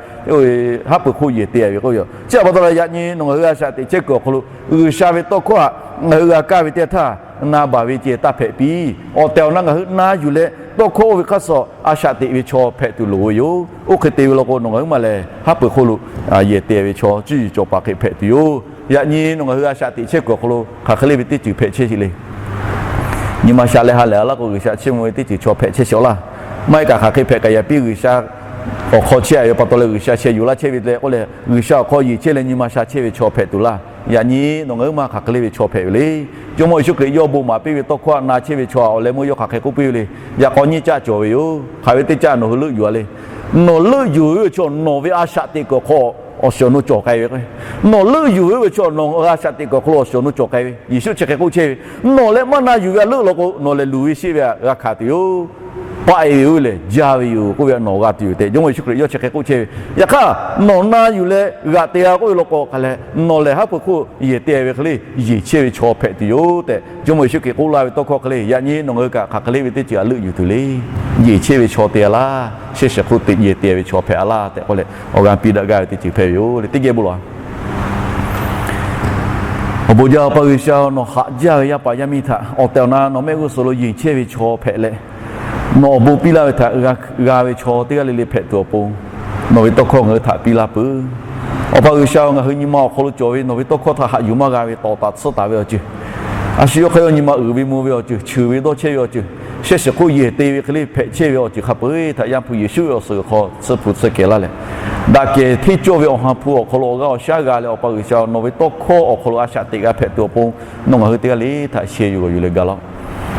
haˉ pui hk'oˆ yehˬ te ve k'oˆ ve yoˬ. Chi htaꞈ pa taw leh yaꞈ nyi nawˬ ngaˬ hui a shaꞈ teꞈ chehˇ kuiˬ awˬ hk'aw lo G'uiˬsha ve tawˇ hkawˇ htaꞈ ngaˬ hui g'a kaˇ ve teˇ htaˇ, na baˬ ve ceh taˇ hpehꞈ piˇ. Awˬ tehˬ awˬ na ngaˬ hui na yuˬ leh tawˇ hkawˇ oˇ ve hk'aˇ suh a shaꞈ teꞈ ve chaw hpehꞈ tuˬ loˍ ve yoˬ. Oˇ hk'e te ve law k'o nawˬ ngaˬ hui maˇ lehˬ haˉ pui hk'oˆ lo yehˬ te ve chaw cuˇ yiˍ cawˬ paˍ hk'e hpehꞈ tuˬ yoˬ. Yaꞈ nyi nawˬ ngaˬ hui a shaꞈ teꞈ chehˇ kuiˬ awˬ hk'aw lo hk'aˬ hk'e le ve teˇ ceuˬ hpehꞈ chehˇ le. Nyi ma sha leh ha lehˬ a laˇ k'o G'uiˬsha chiˇ mvuh ve teˇ ceuˬ chaw hpehꞈ chehˇ shawˍ laˇ. Maˇ heˆ kaꞈ hk'aˬ hk'e hpehꞈ kaꞈ yaꞈ piˇ G'uiˬsha awˬ hk'aw chehˇ a ve pa taw leh G'uiˬsha sheh yuˬ laˇ chehˇ ve leh k'oˆ leh G'uiˬsha awˬ hk'aw yeˬ chehˇ leh nyi ma sha chehˇ ve chaw hpehꞈ tuˬ laˇ. Yaꞈ nyi nawˬ ngaˬ hui maˇ hk'aˬ hk'e le ve chaw hpehꞈ ve le. Jawˇmawˇ Yeˍsuˆ Hkriꞈ yawˇ bon maˍ piˇ ve tawˇ hkawˇ htaꞈ na chehˇ ve chaw awˬ leh meuˇ yawˇ hk'aˬ hk'e k'oˆ piˇ ve le. Yaꞈ k'aw nyiˇ caˆ cawˬ ve yoˬ. Hk'aˬ ve teˇ caˆ nawˬ hui leuˆ yuˬ a le. Nawˬ leuˆ yuˬ ve chaw nawˬ ve a shaꞈ teꞈ kuiˬ awˬ hk'aw awˬ shiˍ awˬ nu cawˬ k'ai ve k'o, nawˬ leuˆ yuˬ ve chaw nawˬ a shaꞈ teꞈ kuiˬ awˬ hk'aw lo awˬ shiˍ awˬ nu cawˬ k'ai ve, Yeˍsuˆ chi hk'e k'oˆ chehˇ ve, nawˬ leh maˇ na yuˬ ve htaꞈ leuˆ law k'o nawˬ lehˬ luˬ ve sheˆ ve htaꞈ g'a hkanˍ tuˬ yoˬ. Paˆ e ve oˇ ve lehˬ jaˇ ve yoˬ k'oˆ ve htaꞈ nawˬ g'a tuˬ yoˬ tehꞈ Jawˇmawˇ Yeˍsuˆ Hkriꞈ yawˇ chi hk'e k'oˆ chehˇ ve. Yaꞈ hk'aˇ nawˬ na yuˬ leh g'aꞈ te g'a k'oˆ ve law k'o hk'aˬ lehˬ nawˬ lehˬ haˉ pui hk'oˆ yehˬ te ve hk'e le yeˬ chehˇ ve chaw hpehꞈ tuˬ yoˬ tehꞈ Jawˇmawˇ Yeˍsuˆ Hkriꞈ k'oˆ laˇ ve tawˇ hkawˇ hk'e le. Yaꞈ nyi nawˬ ngaˬ hui kaꞈ hk'aˬ hk'e le ve teˇ ceuˬ htaꞈ leuˆ yuˬ tuˬ le. Yeˬ chehˇ ve chaw te laˇ, shehˇ shiˍ hk'oˆ teꞈ yehˬ te ve chaw hpehꞈ a laˇ tehꞈ k'oˆ leh awˬ g'aˇ piˇ daꞈ gaˇ ve teˇ ceuˬ hpehꞈ ve yoˬ le. Teˇ geh bon lawˬ. Awˬ bon jaˇ Awˬ pa G'uiˬsha, nawˬ haꞈ jaˇ ve yaˇ paˍ yaˇ miˇ htaꞈ awˬ tehˬ awˬ na nawˬ mehˆ g'uˇ suhˍ lo yeˬ chehˇ ve chaw hpehꞈ leh, nawˬ awˬ bon piˇ laˇ ve htaꞈ g'a ve chaw teˇ g'aˇ le le hpehꞈ tuˬ awˬ pon, nawˬ ve tawˇ hkawˇ ngaˬ hui htaꞈ piˇ laˇ peuˬ. Awˬ pa G'uiˬsha, ngaˬ hui nyi ma awˬ hk'aw lo cawˬ ve nawˬ ve tawˇ hkawˇ htaꞈ haꞈ yuˬ maˇ g'a ve tawˍ taˍ tsuhˇ taˍ ve awˬ ceuˬ, a shu yawˇ hk'aˇ yawˇ nyi ma uiˍ ve mvuh ve awˬ ceuˬ, cheuˬ ve dawˇ chehˇ ve awˬ ceuˬ, shehˇ shiˍ hk'oˆ yehˬ te ve hk'e le hpehꞈ chehˇ ve awˬ ceuˬ hk'a peu-eˬ htaꞈ Yaˇ hpu Yeˍsuˆ ve awˬ suhˍ g'uiˬ hk'aw tsuhˇ hpu tsuhˇ kehˬ laˇ leh, daꞈ kehˬ hteˇ cawˇ ve awˬ ha hpu awˬ hk'aw lo awˬ g'aˇ awˬ shaˉ g'a leh Awˬ pa G'uiˬsha, nawˬ ve tawˇ hkawˇ awˬ hk'aw lo a shaꞈ teꞈ g'a hpehꞈ tuˬ awˬ pon, nawˬ ngaˬ hui teˇ g'aˇ le htaꞈ sheh yuˬ g'awˬ yuˬ leh ga laˇ-oˆ.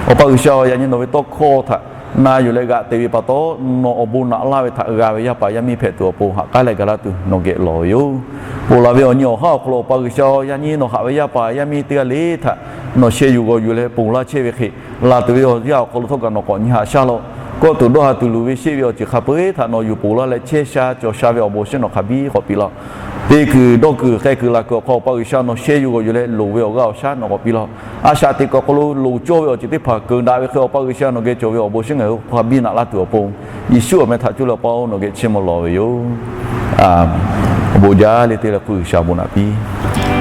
Awˬ pa G'uiˬsha, yaꞈ nyi nawˬ ve tawˇ hkawˇ htaꞈ na yuˬ leh g'aꞈ te ve pa taw, nawˬ awˬ bon naꞈ laˇ ve htaꞈ g'a ve yaˇ paˍ yaˇ miˇ hpehꞈ tuˬ awˬ pon haꞈ k'aˉ leh ga laˇ tuˬ nawˬ geh lawˬ ve yoˬ. Ponˬ laˬ ve awˬ nyi awˬ haˉ awˬ hk'aw lo Awˬ pa G'uiˬsha, yaꞈ nyi nawˬ haꞈ ve yaˇ paˍ yaˇ miˇ teˇ g'aˇ le htaꞈ nawˬ sheh yuˬ g'awˬ yuˬ leh ponˬ laˇ chehˇ ve hk'e, laˬ tuˬ ve awˬ yanˇ awˬ hk'aw lo htawˇ kaꞈ nawˬ k'awꞈ nyi haꞈ shaˉ laˇ-oˆ. Kawˆ tuˬ dawˇ ha tuˬ luˬ ve sheˆ ve awˬ ceuˬ hk'a peu-eˬ htaꞈ nawˬ yuˬ ponˬ laˇ leh chehˇ sha cawˬ sha ve awˬ bon awˬ shinˉ nawˬ hk'a biˇ k'awꞈ piˇ laˇ-oˆ. Te kuiˬ dawˇ kuiˬ k'ai kuiˬ laˬ kuiˬ awˬ hk'aw Awˬ pa G'uiˬsha, nawˬ sheh yuˬ g'awˬ yuˬ leh loˍ ve awˬ g'aˇ awˬ shaˉ nawˬ k'awꞈ piˇ laˇ-oˆ. A shaꞈ teꞈ kuiˬ awˬ hk'aw lo loˍ cawˇ ve awˬ ceuˬ teˇ hpaˍ keunˍ daꞈ ve hk'e Awˬ pa G'uiˬsha nawˬ geh cawˬ ve awˬ bon awˬ shinˉ ngaˬ hui hk'a biˇ naꞈ laˇ tuˬ awˬ pon, Yeˍsuˆ awˬ meh htaꞈ cuˇ leh Awˬ pa-oˬ, nawˬ geh chiˇ mvuh lawˬ ve yoˬ. Awˬ bon jaˇ le te leh hk'oˆ G'uiˬsha awˬ bon naꞈ piˇ.